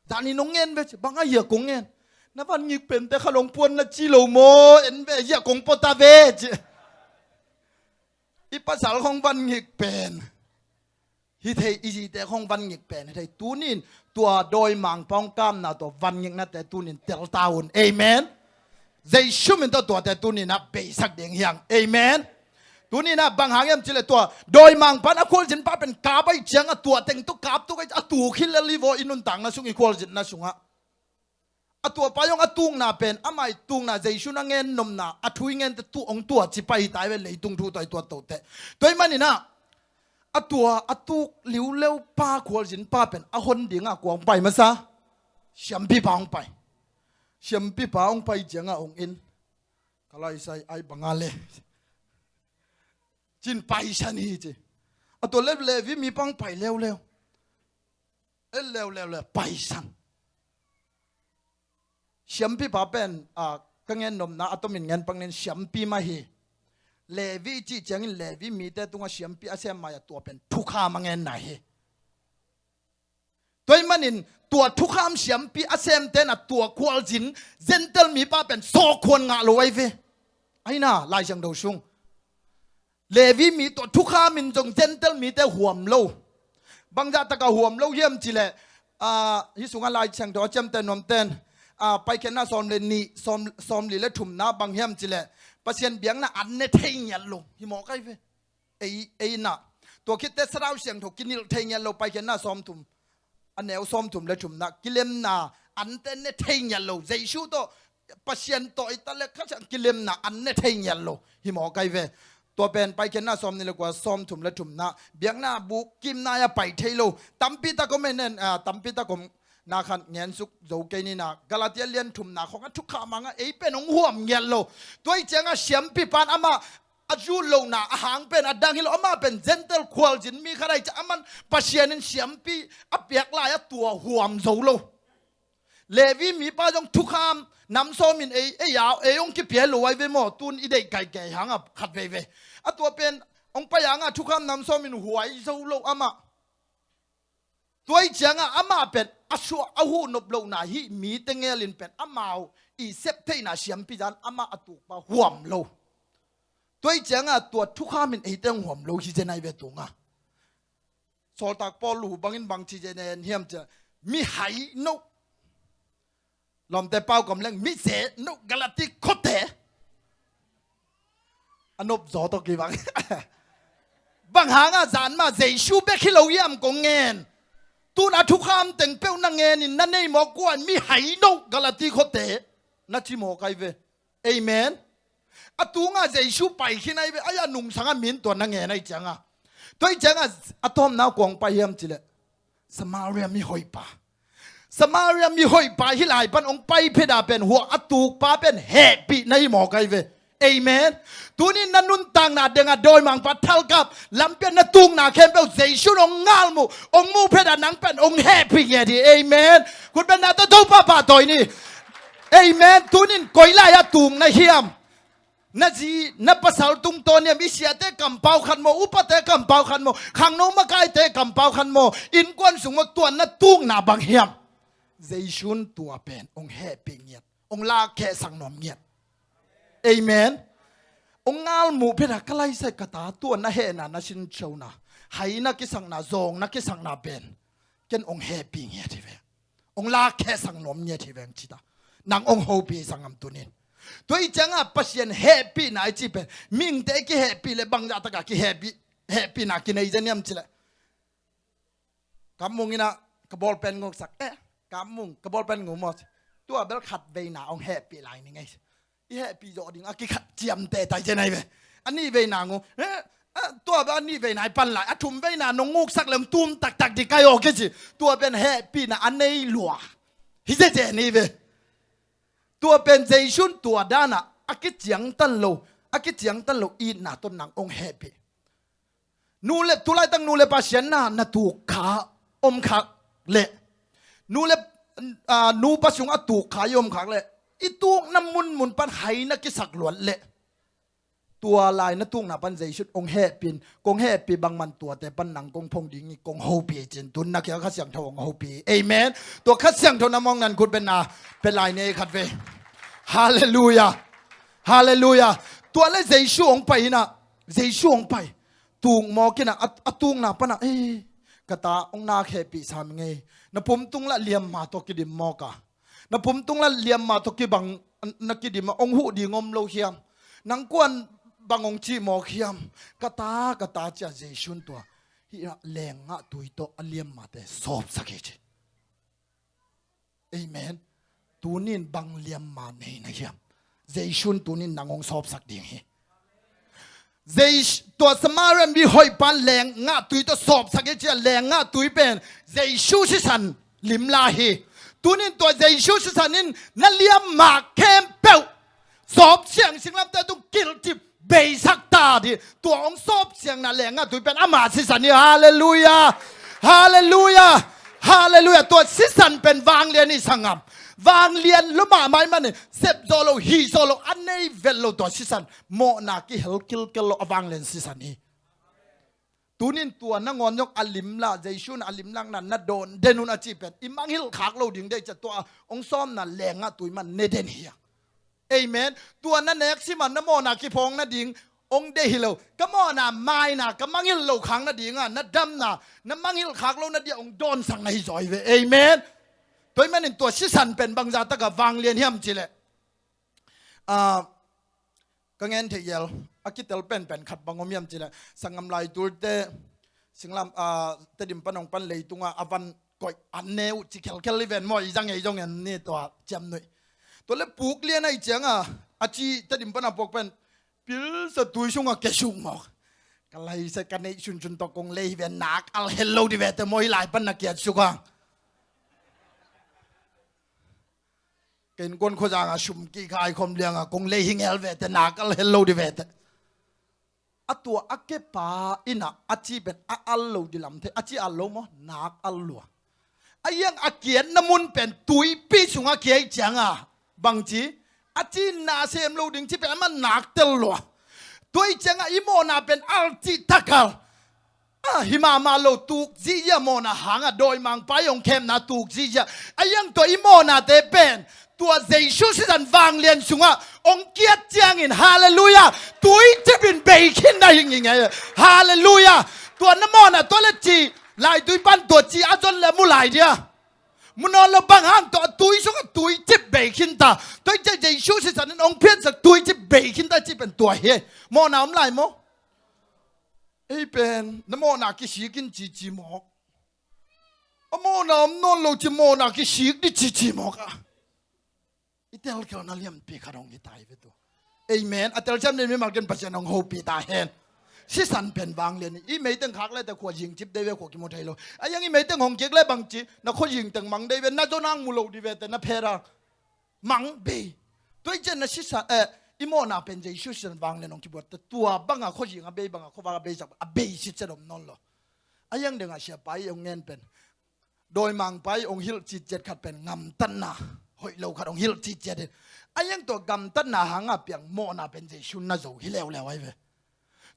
Zani nong ngen ve ci, bang a ia kong ngen. Na van ngik pente kha long puan na ci lo maw, en ve ia kong pua ta ve ci. I pasal khong van ngik pen hi thei, i zite khong van ngik pen hi thei. Tunin tua dawimangpa hong kamna tua van ngiknate tunin tel ta un. Amen. Jesu min tawh tuate tunin ah beisak ding hi hang. Amen. Tunin ah bang hang hiam cih leh tua dawimangpa in a khualzinpa pen kap ahih ciangah tua teng tawh kap tuk ahih ciang a tuk hi lel hi vaw, i nuntakna sung, i khualzinna sungah. A tuapa zong a tukna pen, amah i tukna, Jesu na ngen nopna a thu i ngente tu hong tua ci pai hi ta hi ve, leitung thu tawh i tuat tote. Tua ahih manin ah a tua a tuk liuleu pa, khualzinpa pen a hon dingah kua hong pai masa? Siampipa hong pai. Siampipa hong pai ciangah hong in, ka laisai ai banga le cin paisan hi ci. A tua le Levi mipa hong pai leuleu. En leuleu le paisan. Siampipa pen, a, ka ngen nopna a tomin ngen pak ning, siampi mah hi. Levi cih ciangin Levi mite tungah siampi a sem mai-ah tua pen thukham a ngenna hi. Tua ahih manin tua thukham siampi a semte in ah tua khualzin Gentile mipa pen sawkhuan ngah lo ahi ve. Ahi na, Lai Siangtho sung Levi mi tua thukham in zong Gentile mite huam lo. Bangzah takah huam lo hiam cih leh, ah, hih sungah Lai Siangtho a ciamteh nuamten, ah, Paikhiatna sawm le nih, sawm, sawmli le thumna bang hiam cih leh Pasian biakna an ne thei ngiat lo hi mawk ahi ve. Ei, ei na. Tua khitteh Sathau Siangtho kinilh thei ngiat lo, Paikhiatna sawmthum, a neu sawmthum le thumna, kilemna ante ne thei ngiat lo. Jesu tawh Pasian tawh i ta le kha ciang kilemna an ne thei ngiat lo hi mawk ahi ve. Tua pen Paikhiatna sawmnih le kua, sawmthum le thumna, biakna buk kimna-ah pai thei lo. Tampi tak om ei nen, ah, tampi tak om na khan ngensuk zo kei ni na, Galatia lian thumna khawngah thukham hangah ei pen hong huam ngiat lo. Tua ahih ciangah siampipa in amah a zut lohna a hang pen a dang hi lo, amah pen Gentile khualzin mi khat ahi ciah, aman Pasian in siampi a piak lai-ah tua huam zo lo. Levi mipa zong thukham nam sawmin ei, ei a, ei hong kipia lo ahi ve maw, tun i deih kaikai hangah khat veivei. A tua pen hong pai hangah thukham nam sawmin huai zo lo amah. Tua ahih ciangah amah pen a suah a huh nop lohna hih mite ngelin pen amau i sep theihna siampi zan amah a tukpa huam lo. Tua ahih ciangah tua thukham in eite hong huam lo hi zen ahi ve tungah. Sawltak Paul lu bangin bang ci zen hiam cih leh, mi hai no. Lawmte pau kam leng, mi ze no Galati khuate. A nop zaw tawh kibang. Bang hangah zan mah Jesu bek hi lo hiam kong ngen? Tun a thukham teng peuh na ngenin na nei mawk, kua in mi hai no Galati khuate na ci mawk ahi ve. Amen. A tungah Jesu pai khin ahi ve, ai a nungsangah min tua na ngen ahi ciangah. Tua ahih ciangah a tawpna kua hong pai hiam cih leh Samaria mi hoihpa. Samaria mi hoihpa hi lai pan hong pai phet a pen hua a tukpa pen hehpih na hi mawk ahi ve. Amen. Tunin na nuntakna dengah dawimangpa thalkap lampian na tukna khempeuh Jesu in hong ngalmuh, hong muh phet a nang pen hong hehpih ngiat hi. Amen. Khutbetna tawh Topa pahtawi ni. Amen. Tunin koi lai-ah tuk na hiam? Na zi na pasal tungtawn hiam? I siate kampau khat maw, upate kampau khat maw, khangno makaite kampau khat maw, innkuan sung maw, tua na tukna bang hiam? Jesu in tua pen hong hehpih ngiat, hong lakkhehsak nuam ngiat. Amen. Hong ngalmuh phet a, ka laisai ka ta, tua na hehna, na sinsona, hai na kisakna, zawng na kisakna pen ken hong hehpih ngiat hi ve. Hong lakkhehsak nuam ngiat hi veng ci ta. Nang hong hopih sa ngam tunin. Tua i ciangah Pasian hehpihna i cih pen mihingte kihehpih le bangzah takah kihehpih, hehpihna kinei zen hiam cileh? Ka mung inah ka bawlpen nguksak, eh, ka mung ka bawlpen ngu maw? Tua bel khat veina hong hehpih lai ni ngei. I hehpih zawh ding a kikhat ciamteh tai zen ai ve. A nih veina ngu, eh, eh, tua bel a nih veina i pan lai. A thum veina nong nguksak leng tum taktak ding kai aw kici. Tua pen hehpihna a nei lua. Hi zen zen hi ve. Tua pen Jesu in tua danah a kiciangtan lo, a kiciangtan lo itna tawh nang hong hehpih. Nu le, tulaitak nu le pa siatna na tuk kha om khak leh, nu le, ah, nu pa sung a tuk kha i om khak leh, i tukna munmun pan hai na kisak luat leh, tua lai na tukna pan Jesu in hong hehpih in, kong hehpih bangman tuate pan nang kong phong ding hi, kong hopih hi cin tun na kia Kha Siangtho hong hopih hi. Amen. Tua Kha Siangtho na mawng nan khutbetna pia lai ni ei khat vei. Halleluiah. Halleluiah. Tua le Jesu hong pai inah, Jesu hong pai. Tuk mawk inah, a, a tukna panah, eh, ka ta hong nak hehpih sam ngei. Na pumtung lah liamma tawh kidim mawk a. Na pumtung lah liamma tawh kibang, na kidim a hong huh ding om lo hiam? Nang kuan bang hong cih mawk hiam? Ka ta, ka ta cia Jesu in tua hih ah leenggah tui tawh a liammate sawpsak hi ci. Amen. Tunin bang liamma nei na hiam? Jesu in tunin nang hong sawpsak ding hi. Jesu, tua Samaria mi hoihpan leenggah tui tawh sawpsak hi cia, leenggah tui pen Jesu sisan limla hi. Tunin tua Jesu sisan in na liamma khempeuh sawp siang singlamteh tung kilcip beisak ta dih. Tua hong sawp siangna leenggah tui pen ama sisan hi. Halleluiah. Halleluiah. Halleluiah. Tua sisan pen vanglian hi sangam. Vanglian lo mahmah i manin sep zawh lo, hih zawh lo, a nei vet lo tua sisan. Mawhna kihel kilkel lo a vanglian sisan hi. Tunin tua nangawn zong a limlah, Jesu in a limlakna na dawn den un a cih pen i mangngilh khak lo ding deih cia, tua hong sawpna leenggah tui mah ne den hi a. Amen. Tua na nek siman na mawhna kiphawng nading hong deih hi lo. Ka mawhna maina ka mangngilh lo khak nadinga na damna, na mangngilh khak lo nading hong dawnsak na hi zaw hi ve. Amen. Tua ahih manin tua sisan pen bangzah takah vanglian hiam cileh, ah, ka ngen theih ial a kitel penpen khat bang om hiam cileh, sanggam laitulte singlam, ah, Tedim pan hong pan leitungah a van koih an ne uh ci khelkhel hi ven maw, i zang ei zong en ni tua ciamnuih. Tua le puk lian ahih ciangah a ci Tedim pan a puak pen pilsa tui sungah kia suk mawk. Ka laisa ka neih sunsun tawh kong lei hi ven, nak al hel lo di vete maw, hih lai pan na kiat suk hang. Ka innkuan khuazangah sum kihkhai khawm liangah kong lei hi ngel vete, nak al hel lo di vete. A tua a kepa inah a ci pen a al lo di lam thei, a ci al lo maw, nak al lua. A iang a kiatna mun pen tuipi sungah kia ih cianga bangci a ci na sem lo ding ci pen amah nak tel lua. Tua ih cianga i mawhna pen al cih takal. Ah, hi mahmah lo, tuk zihziah mawhna hangah dawimangpa i hong khemna tuk zihziah. A iang tua i mawhnate pen tua Jesu sisan vanglian sungah hong kiat ciangin, halleluiah, tuicip in bei khin na hi ngei. Halleluiah. Tua na mawhna tua le ci, laitui pan tua ci a zon le mu lai dia. Mu nawn lo, bang hang tua tui sungah tuicip bei khin ta. Tua ih ciah Jesu sisan in hong phiatsak tuicip bei khin ta cih pen tua hi. Mawhna om lai maw? Ei pen na mawhna kisik in cici mawk. A mawhna om nawn lo ci mawhna kisik di cici mawk a. I telkhelna lianpi khat hong hi ta hi ve tu. Amen. A telsiam len mimal ken Pasian hong hopih ta hen. Sisan pen vanglian hi. I meiteng khak lete khua zing cip dei ve, khua kimu thei lo. A iang i meiteng hong kik le bangci na khua zing teng mang dei ve, na zon hang mu lo di vete, na phet hang mang bei. Tua ih ciah na sisan, eh, I mawhna pen Jesu sisan vanglian hong kibuat ta, tua banga khuazing a bei, banga khuavak a bei, zak a bei sitset om nawn lo. A hiang dengah siapa i hong ngen pen dawimangpa i hong hilh citciat khat pen ngamtatna hoih lo khat hong hilh citciat in, a hiang tua gamtatna hanga piang mawhna pen Jesu na zo hi leuleu ahi ve.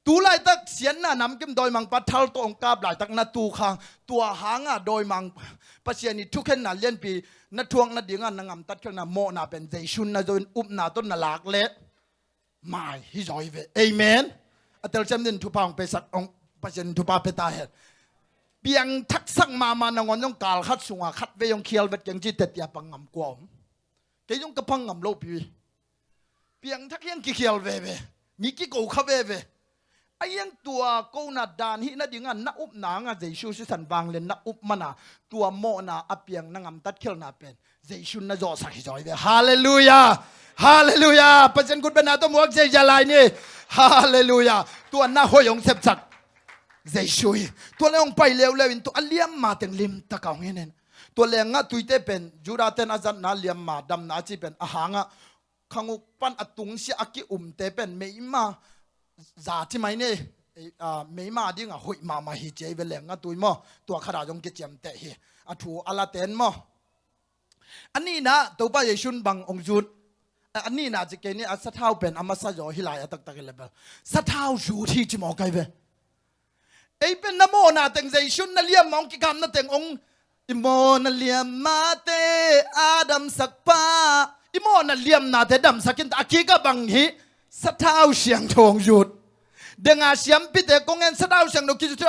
Tu laitak siatna namkim dawimangpa thal tawh hong kap laitak na tuk hang, tua hanga dawimang Pasian i thukhenna lianpi na thuak nadinga na ngamtat khialhna mawhna pen Jesu na zo in upna tawh na lak leh mai hi zaw hi ve. Amen. A telsiam din thupha hong pesak, hong Pasian thupha pia ta hen. Piangthaksak mahmah nangawn zong kal khat sunga khat vei hong khial vet keng ci, tetia pang ngam kua om? Kei zong ka pang ngam lo pi. Piangthak hiang kikhial veve, mi kiko kha veve. A hiang tua kona dan hih nadinga na upna hanga Jesu sisan vanglian na up mana tua mawhna a piang na ngamtat khialhna pen Jesu na zawhsak hi zaw hi ve. Halleluiah. Halleluiah. Pasian khut bena tawh muak zeizia lai ni. Halleluiah. Tua na hoih hong sepsak Jesu hi. Tua le hong pai leuleu in tua a liamma teng limtaka hong hinin, tua lenggah tuite pen Judah ten a zatna liamma damna a ci pen a hanga khanguk pan a tungsia a ki-umte pen meima za ci mai ni. Ei, a, meima dinga hoih mahmah hi ci ei ve, lenggah tui maw, tua khata zong kiciamteh hi. A thu a laten maw. A nihna Topa Jesu in bang hong zut? A, a nihna ci kei ni, a sathau pen a masa zaw hi lai a taktak hi le bel sathau zut hi ci maw kai ve. Ei pen na mawhna teng Jesu na liamma hong kikapna teng hong, i mawhna liammate a damsakpa, i mawhna liamnate damsak in ta, a kikah bang hi? Sathau siangtho hong zut. Denga siampite kong en sathau siangtho kizut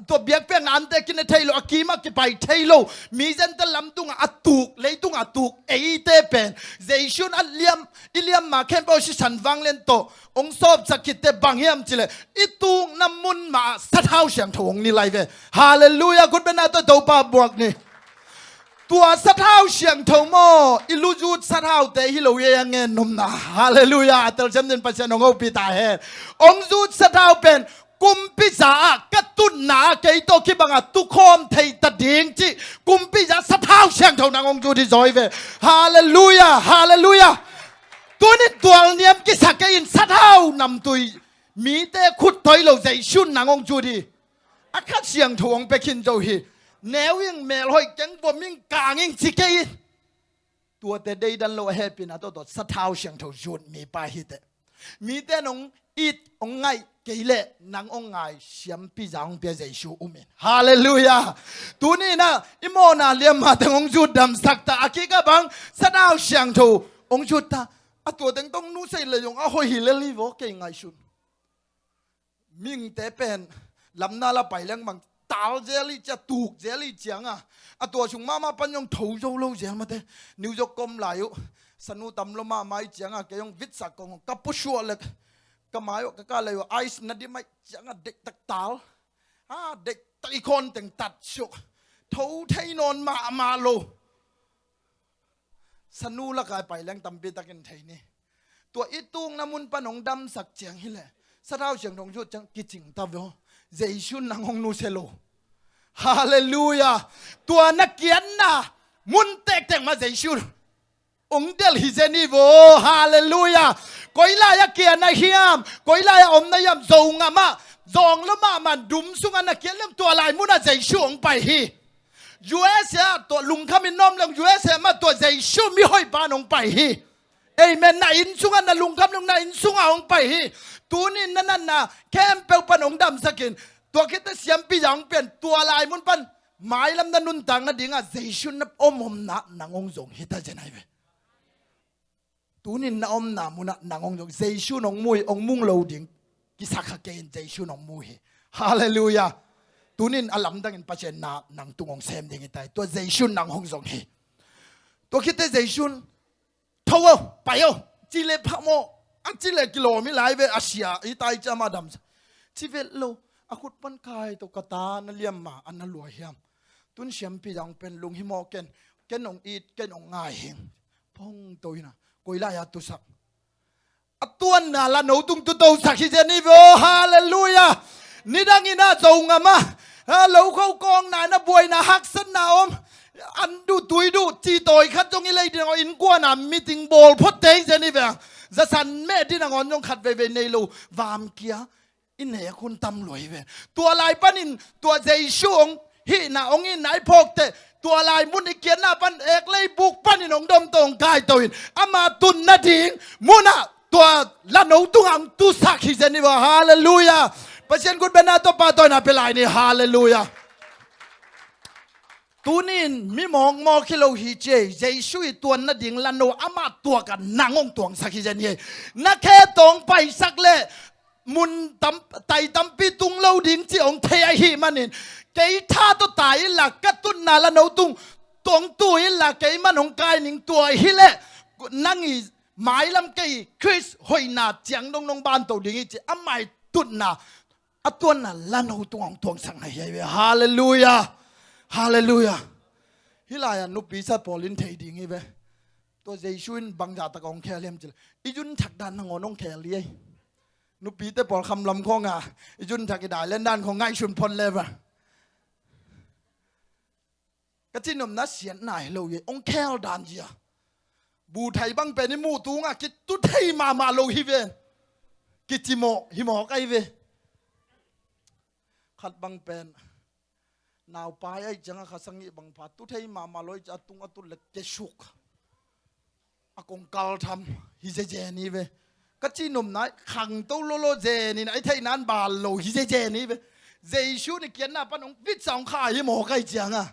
tua biakpiakna ante kine thei lo, a kimah kipai thei lo, mi zente lamdunga a tuk, leitunga a tuk eite pen Jesu in a liam, i liamma khempeuh sisan vanglian tawh hong sawpsak khitte bang hiam cileh i tukna mun mah sathau siangtho hong ni lai ve. Halleluiah. Khut bena tawh Topa buak ni. Tua sathau siangtho maw, i luzut sathaute hi lo hi a ngen nopna. Halleluiah. A telsiam din Pasian hong hopih ta hen. Hong zut sathau pen kumpi za ah ka tutna ah kei tawh kibanga tukhawm thei ta ding cih kumpi za sathau siangtho nang hong zut hi zaw hi ve. Halleluiah. Halleluiah. Tunin tualniam kisak kei in sathau namtui, mite khut toi lo Jesu nang hong zut hi. A khat siangtho hong pia khin zo hi. Neu ing, melhoih keng, vom ing, kang ing ci kei in. Tuate deidan lo a hehpihna tawh tawh sathau siangtho zut mipa hi teh. Mite nong it hong ngaih kei leh nang hong ngai siampi za hong pia Jesu um in. Halleluiah. Tuni inah i mawhna liamma teng hong zut damsak ta, a kikah bang sathau siangtho hong zut ta. A tua teng tawh hong nusia leh zong a hoih hi lel hi vaw kei ngaihsun. Mihingte pen lamna la pai leng bang tal zel i cia, tuk zel i cianga, a tua sung mahmah pan zong tho zo lo zel mate. New York kom lai uh sanu tam lo mahmah i cianga kei zong vitsak kong ka pusuah le ka mai uh ka ka lei uh ice na dim aih cianga deihtak tal. Ha, deihtak i khawn teng tat siuh. Tho thei nawn mahmah lo. Sanu laka pai leng tampi takin thei ni. Tua i tukna mun pan hong damsak ciang hileh sathau siangtho hong zut ciang kicing ta veh aw. Jesu nang hong nusia lo. Halleluiah. Tua na kiatna mun tektek mah Jesu hong delh hi zen hi vaw. Halleluiah. Koi lai-ah kiatna hiam, koi lai-ah omna hiam, Zogam ah zawng lo mahmah dum sungah na kiat leng tua lai munah Jesu hong pai hi. U S A ah tua lungkham in na om leng U S A mah tua Jesu mihoihpa in hong pai hi. Amen. Na inn sungah na lungkham leng na inn sungah hong pai hi. Tunin na natna khempeuh pan hong damsakin tua khit teh siampi za hong pian, tua lai mun pan mailam na nuntak nadingah Jesu na om omna nang hong zong hi ta zen ahi ve. Tunin na omna munah nang hong zong, Jesu nong mu hi, hong mung lo ding kisak kha kei in Jesu nong mu hi. Halleluiah. Tunin a lamdangin Pasian na nang tung hong sem ding hi ta hi. Tua Jesu nang hong zong hi. Tua khit teh Jesu tho aw, pai aw, ci leh pham aw. A ci leh kilawm hi lai ve, a sia hi ta hi ciah mah damsak. Ci vet lo, a khut pan kai tawh ka ta na liamma a na lua hiam. Tun siampi za hong pen lunghimawh ken, ken hong it, ken hong ngai hing. Phongto inah koi lai-ah tusak. A tuanna la no tung tutosak hi zen hi vaw. Halleluiah. Nidang inah Zogam ah a lokho kawkna inah buaina haksatna om. An duh tui duh citawi khat zong i lei ding aw, innkuana meeting bawl phot tei zen hi veng. Zasan meh ding nangawn zong khat veivei nei lo. Vamkia i nek hun tam lua hi ve. Tua lai panin tua Jesu hong hihna, hong itna i phawk teh, tua lai mun i kiatna pan ek leibuk panin hong domto, hong kaito in, ama tun nading munah tua lano tungah hong tusak hi zen hi ve. Halleluiah. Pasian khut bengna tawh pahtawina pia lai ni. Halleluiah. Tuni-in mi mawkmawk hi lo hi ci ei. Jesu i tuan nading lano amah tuakah nang hong tuangsak hi zen hi. Na khe tawh hong paisak leh mun tam, tai tampi tung lo ding cih hong thei ahih manin, kei tha tawh tai inla, ka tutna lano tung tawh hong tu inla, kei man hong kai ning, tua hileh nang i mailam, kei Khrist hoihna ciang dong nong banto ding hi ci, amah i tutna, a tuanna lano tungah hong tuangsakna hi ve. Halleluiah. Halleluiah. Hih lai-ah nupi sa pawl in thei ding hi ve. Tua Jesu in bangzah tak hong khel hiam cih leh, i zunthak dan nangawn hong khel hi ei. Nupite pawl khamlam khawng a, i zunthak i dai len dan khawng ngaihsun phot le ve. Ka cih nopna siatna hi lo hi ei, hong khel dan zia. Buthai bang pen i muh tungah kitu thei mahmah lo hi ve. Kicimawh hi mawk ahi ve. Khat bang pen naupai ahi ciangah kha sagih bang pha tu thei mahmah lo hi ci, a tung a tut leh kesuk, a kongkal tham hi zezen hi ve. Ka cih nopna, khangto lolo zen in a i theihna in bal lo hi zezen hi ve. Jesu in i kiatna pan hong vitsa hong kha hi mawk ahi ciangah.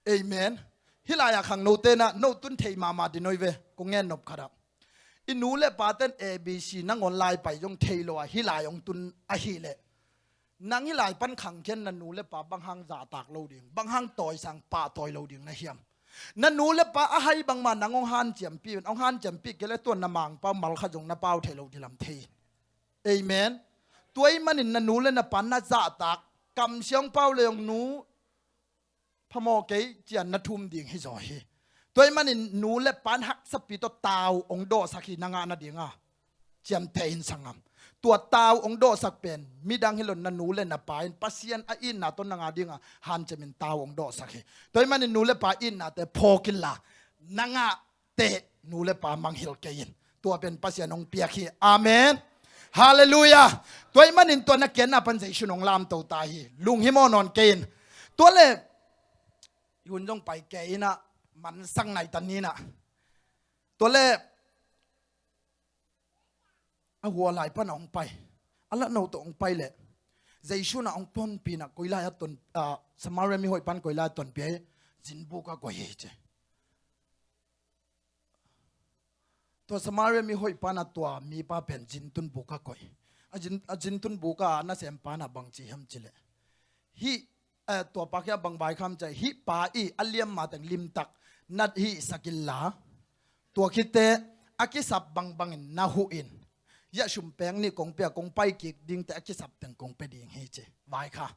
Amen. Hih lai-ah khangnote na, no tun thei mahmah ding hi ve. Kong gen nop khat ah, i nu le paten A B C nangawn lai pai zong thei lo a, hih lai hong tun ahih leh, nang hih lai pan khangkhian na nu le pa bang hang zahtak lo ding, bang hang tawisang pahtawi lo ding na hiam? Na nu le pa a hai bangmah nang hong hanciampih, hong hanciampih kei leh tua na Mangpau mal khat zong na pau thei lo ding lam thei. Amen. Tua ahih manin na nu le na pa na zahtak, kamsia hong pau leh hong nu phamawh kei ci-a na thum ding hi zaw hi. Tua ahih manin nu le pa in haksapi tawh tau hong dawhsak hi na ngah nadingah, ciamteh in sanggam. Tua tau hong dawhsak pen midang hi lo, na nu le na pa in Pasian a itna tawh nang a dingah hanciamin tau hong dawhsak hi. Tua ahih manin nu le pa itnate phawk inla, na ngah teh nu le pa mangngilh kei in. Tua pen Pasian hong piak hi. Amen. Halleluiah. Tua ahih manin tua na kiatna pan Jesu in hong lamto ta hi. Lunghimawh nawn kei in. Tua leh i hun zong pai kei in ah, mansak nai ta ni in ah. Tua leh a hua lai pan a hong pai, a lano tawh hong pai leh, Jesu in ah hong pawlpi in ah koi lai-ah ton, ah, Samaria mihoih pan koi lai-ah tonpih a, zinbuk ah koih hi ci. Tua Samaria mihoih pa in ah tua mipa pen zintun buk ah koih. A zin, a zintun buk ah a nasempa in ah bang ci hiam cih leh, hih, eh, tua pa kiang bang vaikhak hiam cih leh, hih pa i a liamma teng limtak na hihsak inla, tua khit teh a kisap bangbangin na huh in. Hih ah sum pek nih kong pia, kong pai kik ding teh a kisap teng kong pia ding hi ci. Vaikhak.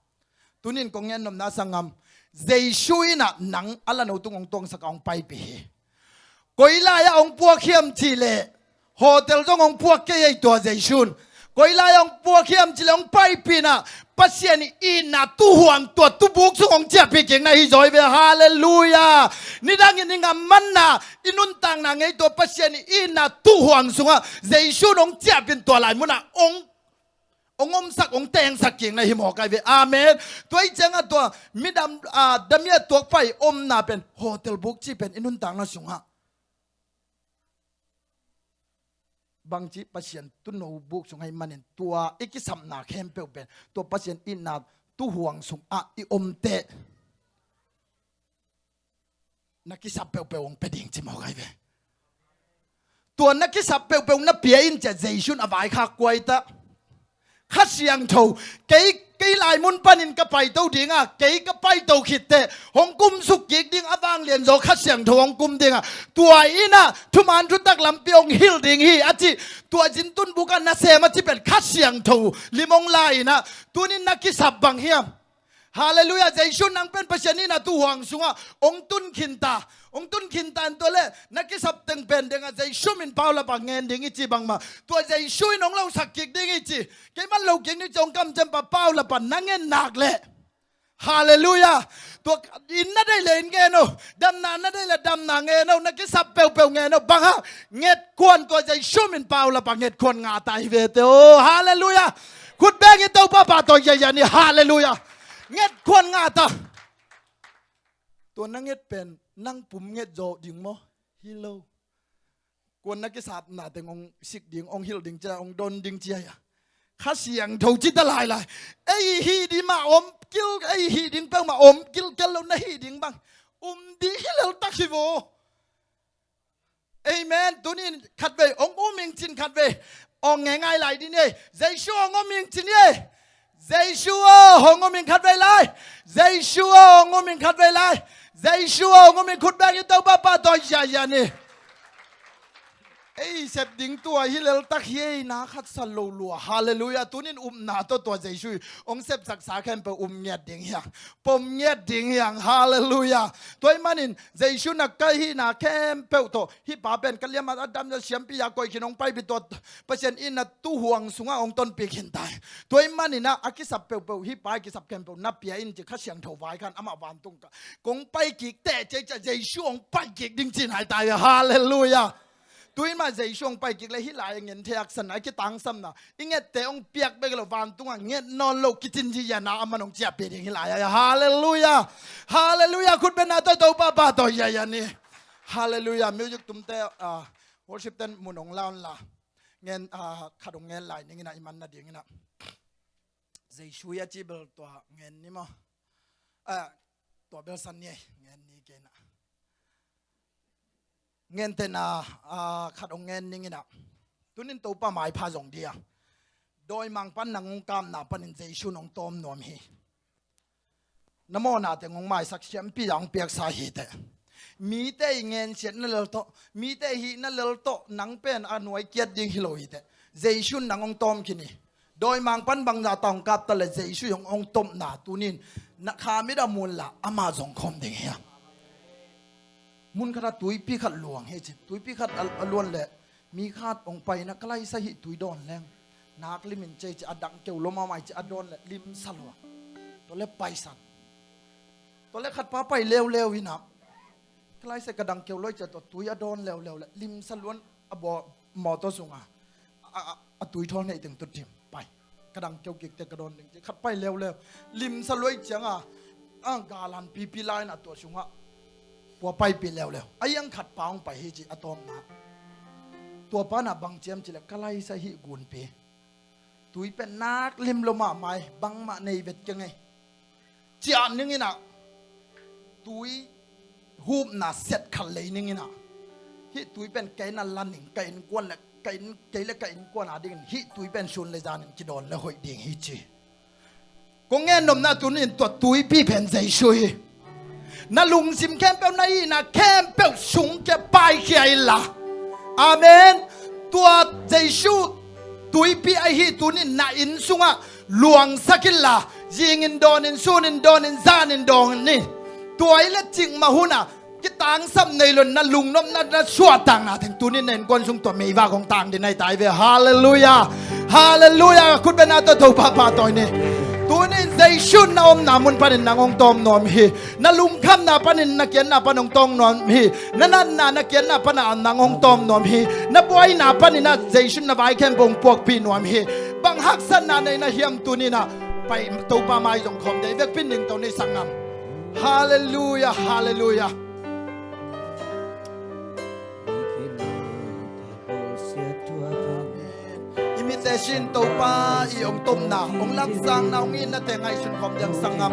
Tuni-in kong gen nopna sanggam, Jesu in ah nang a lano tung hong tuangsak a hong paipih hi. Koi lai-ah hong puak hiam cih leh, hotel zong hong puak kei ei tua Jesu in. Koi lai-ah hong puak hiam cih leh hong paipih in ah, Pasian i itna tuhuang tua tubuk sung hong ciahpih kik na hi zaw hi ve. Halleluiah. Nidangin i ngam manna, i nuntakna ngei tua Pasian i itna tuhuang sungah Jesu in hong ciahpih in tua lai munah hong hong omsak, hong tengsak kik na hi mawk ahi ve. Amen. Tua ahih ciangah tua midam, ah, damia tuakpa i omna pen, hotel buk cih pen i nuntakna sungah bangci, Pasian tuuno buk sung ahih manin tua i kisapna khempeuh pen tua Pasian itna tuuhuang sungah i om teh na kisap peuhpeuh hong pia ding ci mawk ahi ve. Tua na kisap peuhpeuh na pia in ci-a Jesu in a vaikhak kuaita. Kha Siangtho, kei, kei lai mun panin ka paito ding a, kei ka paito khit teh hong kumsuk kik ding a vanglian zaw Kha Siangtho hong kum ding a, tua in ah thuman thutak lampi hong hilh ding hi a ci. Tua zintun buk ah nasem a ci pen Kha Siangtho lim hong la in ah, tuni-in na kisap bang hiam? Halleluiah. Jesu in nang pen Pasian itna tuuhuang sungah hong tun khin ta. Hong tun khin ta in tua leh na kisap teng pen dingah Jesu min paulap a ngen ding i ci bangmah, tua Jesu in hong losak kik ding i ci. Kei man lo kik ni ci hong kamciam pa paulap a na ngen nak leh, Halleluiah. Tua inn na deih le inn ngen o, damna na deih le damna ngen o, na kisap peuhpeuh ngen o. Bang hang? Ngetkuan, tua Jesu min pau lapa ngetkuan ngata hi vete o. Halleluiah. Khut beng in Topa pahtawi ziahziah ni. Halleluiah. Ngetkuan ngata. Tua na nget pen nang pum nget zawh ding maw? Hi lo. Kuan na kisapna teng hong sik ding, hong hilh ding cia, hong don ding cia hia? Kha Siangtho cita lailai. Ei hih ding mah om kil, ei hih ding peuhmah om kilkel lo, na hih ding bang um ding hi leltak hi vo. Amen. Tunin khatvei hong um ing cin, khatvei hong ngengai lai ding ei. Jesu hong um ing cin ei. Jesu aw, hong um ing khatvei lai. Jesu aw, hong um ing khatvei lai. Jesu aw, hong um ing. Khut beng in Topa pahtawi ziahziah ni. Ei sep ding tua hi leltak hi ei, na khat sa lo lua. Halleluiah. Tunin upna tawh tua Jesu hong sepsaksa khempeuh um ngiat ding hi hang. Pom ngiat ding hi hang. Halleluiah. Tua ahih manin Jesu na ka hihna khempeuh tawh, hih pa pen ka liam a dam a siampi a koih khin hong paipih, tua Pasian in na tuhuang sungah hong tonpih khin tai. Tua ahih manin ah, a kisap peuhpeuh, hih pa i kisap khempeuh na pia in ci, Kha Siangtho vai khan amah vantung ka kong paikik teh, cia cia Jesu hong paikik ding cin hai tai. Halleluiah. Tuin mah Jesu hong paikik le hih lai a ngen thei aksan a kitangsamna i ngette hong piak bek lo, vantungah nget nawn lo kicin ci, ia na aman hong ciahpih ding hi lai a. Halleluiah. Halleluiah. Khut beng na tawh Topa pahtawi ziahziah ni. Halleluiah. Music tumte, ah, worship ten mun hong la un la. Ngen, ah, khat hong ngen lai ning in ah, i man nading in ah. Jesu a ci bel tua ngen ni maw? Ah, tua bel san ni ei, ngen ni kei in ah. Ngen ten ah, ah, khat hong ngen ning in ah. Tunin Topa maipha zong ding a. Dawimangpa nang hong kapna panin Jesu nong tawm nuam hi. Na mawhna teng hong maisak, siampi a hong piaksa hi teh. Mite i ngensiatna lel tawh, mite i hihna lel tawh nang pen a nuai kiat ding hi lo hi teh. Jesu in nang hong tawm khin hi. Dawimangpa'n bangzah ta hong kap ta leh Jesu in hong, hong tawmna tunin na kha mit a mun la, amah zong khawm ding hi a. Mun khat ah tuipi khat luang hi ci. Tuipi khat a, a luan leh mi khat hong pai in ah, ka laisa hih tui dawn leng nak lim in ci ci, a dang keu lo mahmah ci, a dawn leh limsa lua. Tua leh paisan. Tua leh khat pa pai leuleu in ah, ka laisa ka dang keu lo ci a, tua tui a dawn leuleu leh limsa luan a bawl mawtaw sungah a, a, a tui thawl neih teng tu dim pai. Ka dang keu kik teh ka dawn ding ci, khat pai leuleu. Limsa luai ciangah a galan pipi lai in ah tua sungah pua paipih leuleu. A iang khat pa hong pai hi ci a tawmna. Tua pa in ah bang ciam ci leh, ka laisa hih gunpi tui pen nak lim lo mahmah hi, bangmah nei vet keng ei. Ciah ning in ah, tui hupna set khat lei ning in ah, hih tui pen kei na la ning, ka innkuan leh, ka inn, kei leh ka innkuan a dingin hih tui pen sun leh zanin kidawn leh hoih ding hi ci. Kong gen nopna tunin tua tuipi pen Jesu hi. Na lungsim khempeuh, na hihna khempeuh sung kia paikhia inla. Amen. Tua Jesu tuipi ahi tunin na inn sungah luangsak inla, zingin dawnin, sunin dawnin, zanin dawnin. Tua i le cikmah hunah kitangsap nei lo in na lungnopna, na suahtakna teng tunin na innkuan sung tua meivak hong tang ding ahi tai ve. Halleluiah. Halleluiah. Khut beng na tawh Topa pahtawi ni. Tunin Jesu in na omna mun panin nang hong tawm nuam hi. Na lungkhamna panin, na kiatna pan hong tawm nuam hi. Na natna, na kiatna panah nang hong tawm nuam hi. Na buaina panin ah Jesu in na vai khempeuh hong puakpih nuam hi. Bang haksatna nei na hiam tunin ah pai, Topa mai zong khawm ding, i vekpi in ding to ni, sanggam. Halleluiah, halleluiah. I mitte sin Topa i hong tawmna, hong laksakna, hong itna teng ngaihsun khawm ding, sanggam.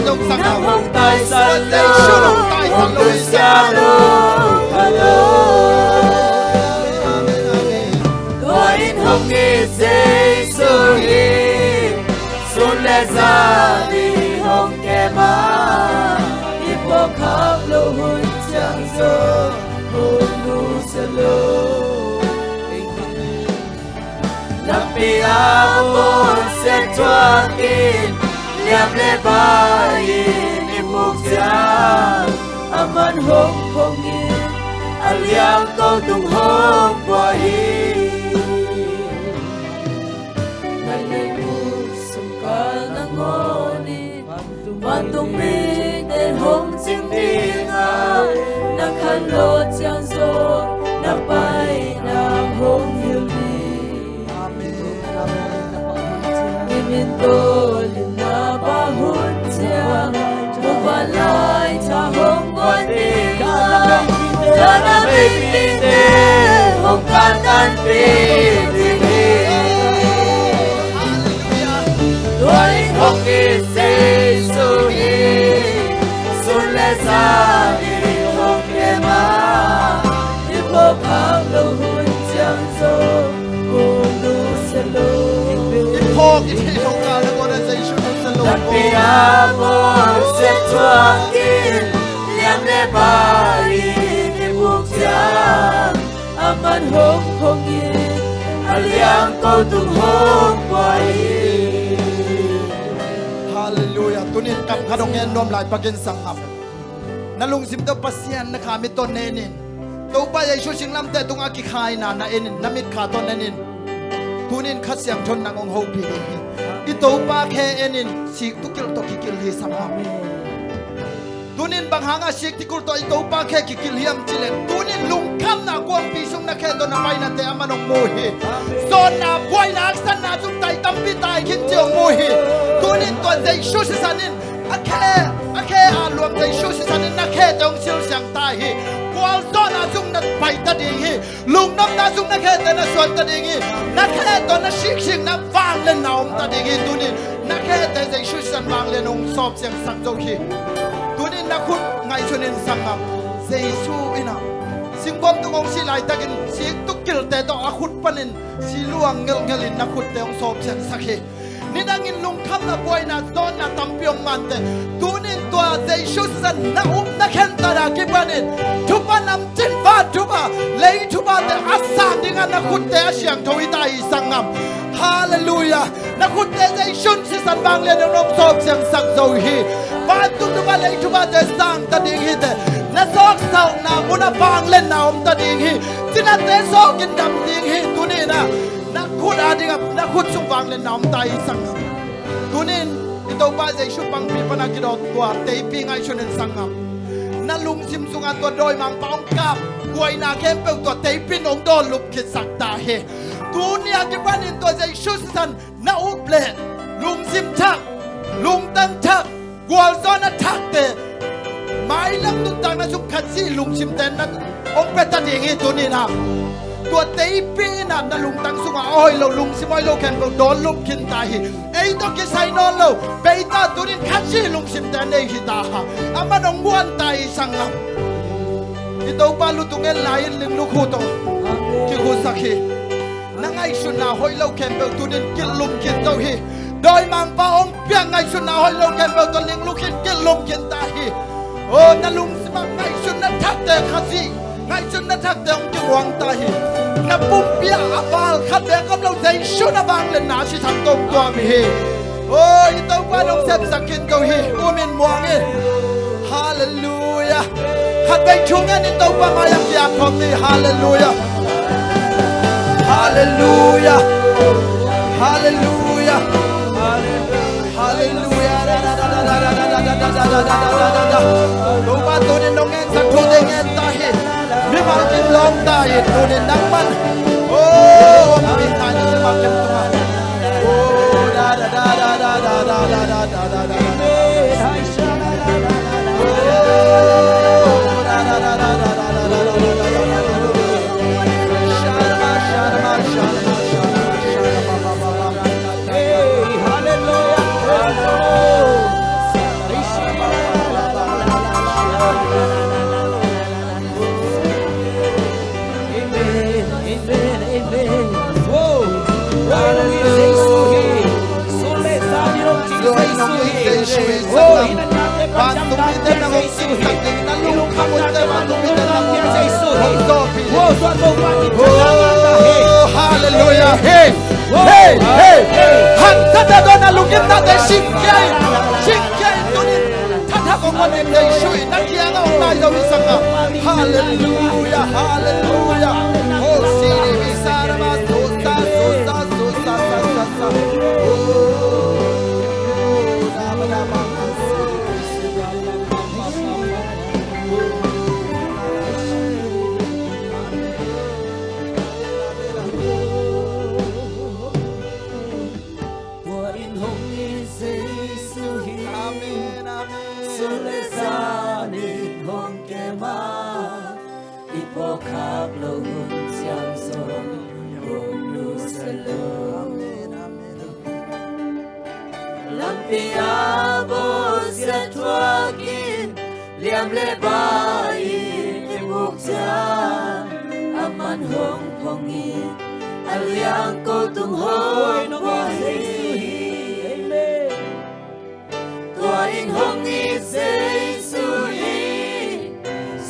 Nang hong taisan lo, hong nusia lo, ka lo. Tua in hong it Jesu hi, sun le zan in hong kem a, i phawk khak loh hun ciang zong hong nusia lo. Lampi ah bawlsiat thuakin, liam le bai in i puk ciang, aman hong phong in, a liang ko tung hong pua hi. Na leitung sung kal nangawn in, vantung mite hong cing ding a, na khan lawh ciang zong, na paina hong hilh ding. Amen. Amen. Nimin tawh limna pha hun ciang, muvanlai Tha hong guan ding a, Tha na meipite hong kantanpih ding hi. Tua in hong it Jesu hi, sun le zan in hong kem a, i phawk khak loh hun ciang zong hong nusia lo. I phawk i theih loh kal nangawn ah Jesu nusia lo. Lampi ah bawlsiat thuakin, liam le bai in i puk ciang, aman hong phong in, a liang ko tung hong pua hi. Halleluiah. Tunin kam khat hong ngen nuam lai pak in, sanggam. Na lungsim tawh Pasian na kha mi tawh na en in. Topa Jesu singlamteh tungah kikhaina na en in, na mitkha tawh na en in. Tunin Kha Siangtho in nang hong hopih ding hi. I Topa khe en in, sik tu kilh tawh kikilh hi, sanggam. Tunin bang hangah sik tu kilh tawh i Topa khe kikilh hiam cih leh, tunin lungkhamna kuangpi sung na khe tawh na painate aman hong mu hi. Zawnna, buaina, haksatna sung tai tampi tai khin ci hong mu hi. Tunin tua Jesu sisan in a khe, a khe a luang Jesu sisan in na khete hong silsiang ta hi. Gualzawhna sung na paita ding hi. Lungnopna sung na khete na suan ta ding hi. Na khe tawh na siksikna vangliatna om ta ding hi. Tunin na khete Jesu sisan vanglian hong sawpsiangsak zo hi. Tunin na khut ngaihsun in, sanggam. Jesu in a singkawm tung hong sih laitakin sik tu kilhte tawh a khut panin si luang ngelhngelh in na khutte hong sawpsiangsak hi. Nidangin lungkhamna, buaina, zawnna tampi om mante, tunin tua Jesu sisan na up na khentat a kipanin thupha namcin, van thupha, lei thuphate a sang dingah na khutte a siangtho hi ta hi, sanggam. Halleluiah. Na khutte Jesu sisan vanglian in hong sawpsiangsak zo hi. Vantung thupha, lei thuphate sang ta ding hi teh. Na sawksaukna munah vangliatna om ta ding hi. Cinate sawkin dam ding hi. Tuninah na khut adingah, na khut sung vangliatna om ta hi, sanggam. Tunin i Topa Jesu pangpi pana kidawk tua teipi ngaihsun in, sanggam. Na lungsim sungah tua dawimangpa hong kap buaina khempeuh tua teipi in hong dawnlup khitsak ta hi. Tuni a kipanin tua Jesu sisan na up leh lungsim thak, lungtang thak, gualzawhna thakte, mailam nuntakna sung Kha si lungsimte na hong pia ta ding hi. Tuninah tua teipi inah na lungtang sungah a hoih lo, lungsim hoih lo khempeuh dawnlup khin ta hi. Ei tawh kisai nawn lo, bei ta, tunin Kha si lungsimte a nei hi ta ha. Aman hong guan ta hi, sanggam. I Topa lu tung en lai-in lingluk hu tawh kikhusak hi. Na ngaihsutna hoih lo khempeuh tunin kilhlum khin zo hi. Dawimangpa hong piak ngaihsutna hoih lo khempeuh tawh lingluk khin, kilhlum khin ta hi. O, na lungsimah ngaihsutna thakte Kha si, ngaihsutna thakte hong kimuang ta hi. Na pumpi ah a val khat bek om lo, Jesu na vangliatna sisan tawh hong tuam hi. O, i Topa nong sepsak khin zo hi. Umin muang in. Halleluiah. Khatvei thu ngen in Topa mai-ah kiap khawm ni. Halleluiah. Halleluiah. Halleluiah. Halleluiah. Topa tunin nong ngensak thute ngen ta hi. Mimal kim lawng ta hi, tunin nangman. O, ompih ta ni mimal kim tungah. O, da, da, da. Amen. Oh, tua in hong it Jesu hi. Sun le zan in hong it Jesu hi. Oh, hinanate panjang dan Jesu hi. I lungkhamnate panjang dan Jesu hi. Oh, tua Topa in hong it Jesu hi. Oh, hallelujah. Hey, hey, hey. Hangtata tawh na lungkimnate singkhia in. Singkhia in tuni in. Thakthak hong hon in Jesu in na kiangah hong nai zo hi sangam. Halleluia, halleluia. Oh, siri mi sa ra ma so sa so sa so sa sa sa sa. Oh, na ma na ma. Tua in hong it Jesu hi. Amen, amen. Sun le zan in hong kem a, i phawkkhak loh hun ciang zong hong nusia lo. Amen, amen. Lampi ah bawlsia thuak in, liam le bai in i buk ciang, aman hong phong in, a liang ko tung hong pua hi. Amen. Tua in hong it Jesu hi.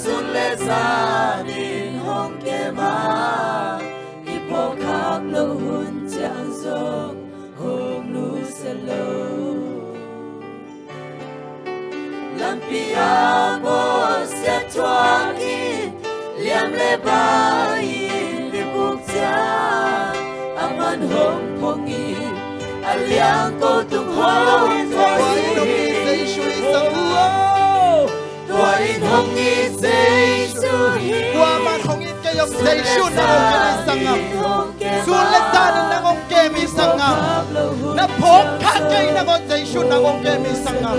Sun le zan in hong kem a, i phawkkhak loh hun ciang zong hong nusia lo. Lampi ah bawlsia thuak in, liam le bai in i buk ciang, aman hong phong in, a liang ko tung hong pua hi. Tua in hong it Jesu hi. Kuaman hong it kei zong Jesu in nang hong kem hi sangam. Sun le zan in nang hong kem hi sangam. Na phawkkhak kei nang hong, Jesu in nang hong kem hi sangam.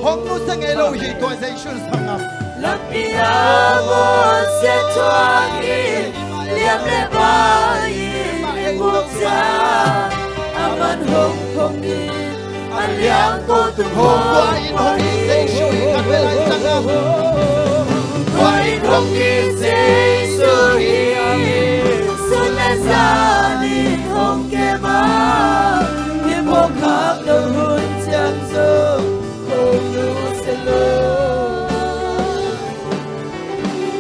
Hong nusia ngei lo hi tua Jesu in sangam. Lampi ah bawlsia thuak in, liam le bai in i buk ciang, aman hong phong in, a liang ko tung hong pua hi. Tua in hong it Jesu hi. Tua in hong it Jesu hi. Sun le zan in hong kem a, i phawkkhak loh hun ciang zong hong nusia lo.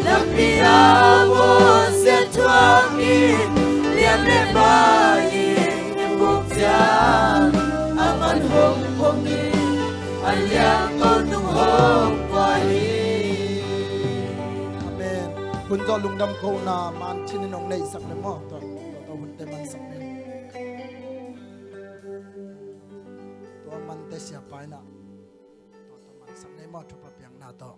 Lampi ah bawlsia thuak in, liam le bai in i buk ciang, aman hong phong in, a liang ko tung hong pua hi. Amen. Hun zawh lungdam kohna man cin in hong neihsak le maw? Tua, tua, tua hunte mansak le. Tua mante siapa in ah. Tua, tua mansak le maw? Thupha piakna tawh.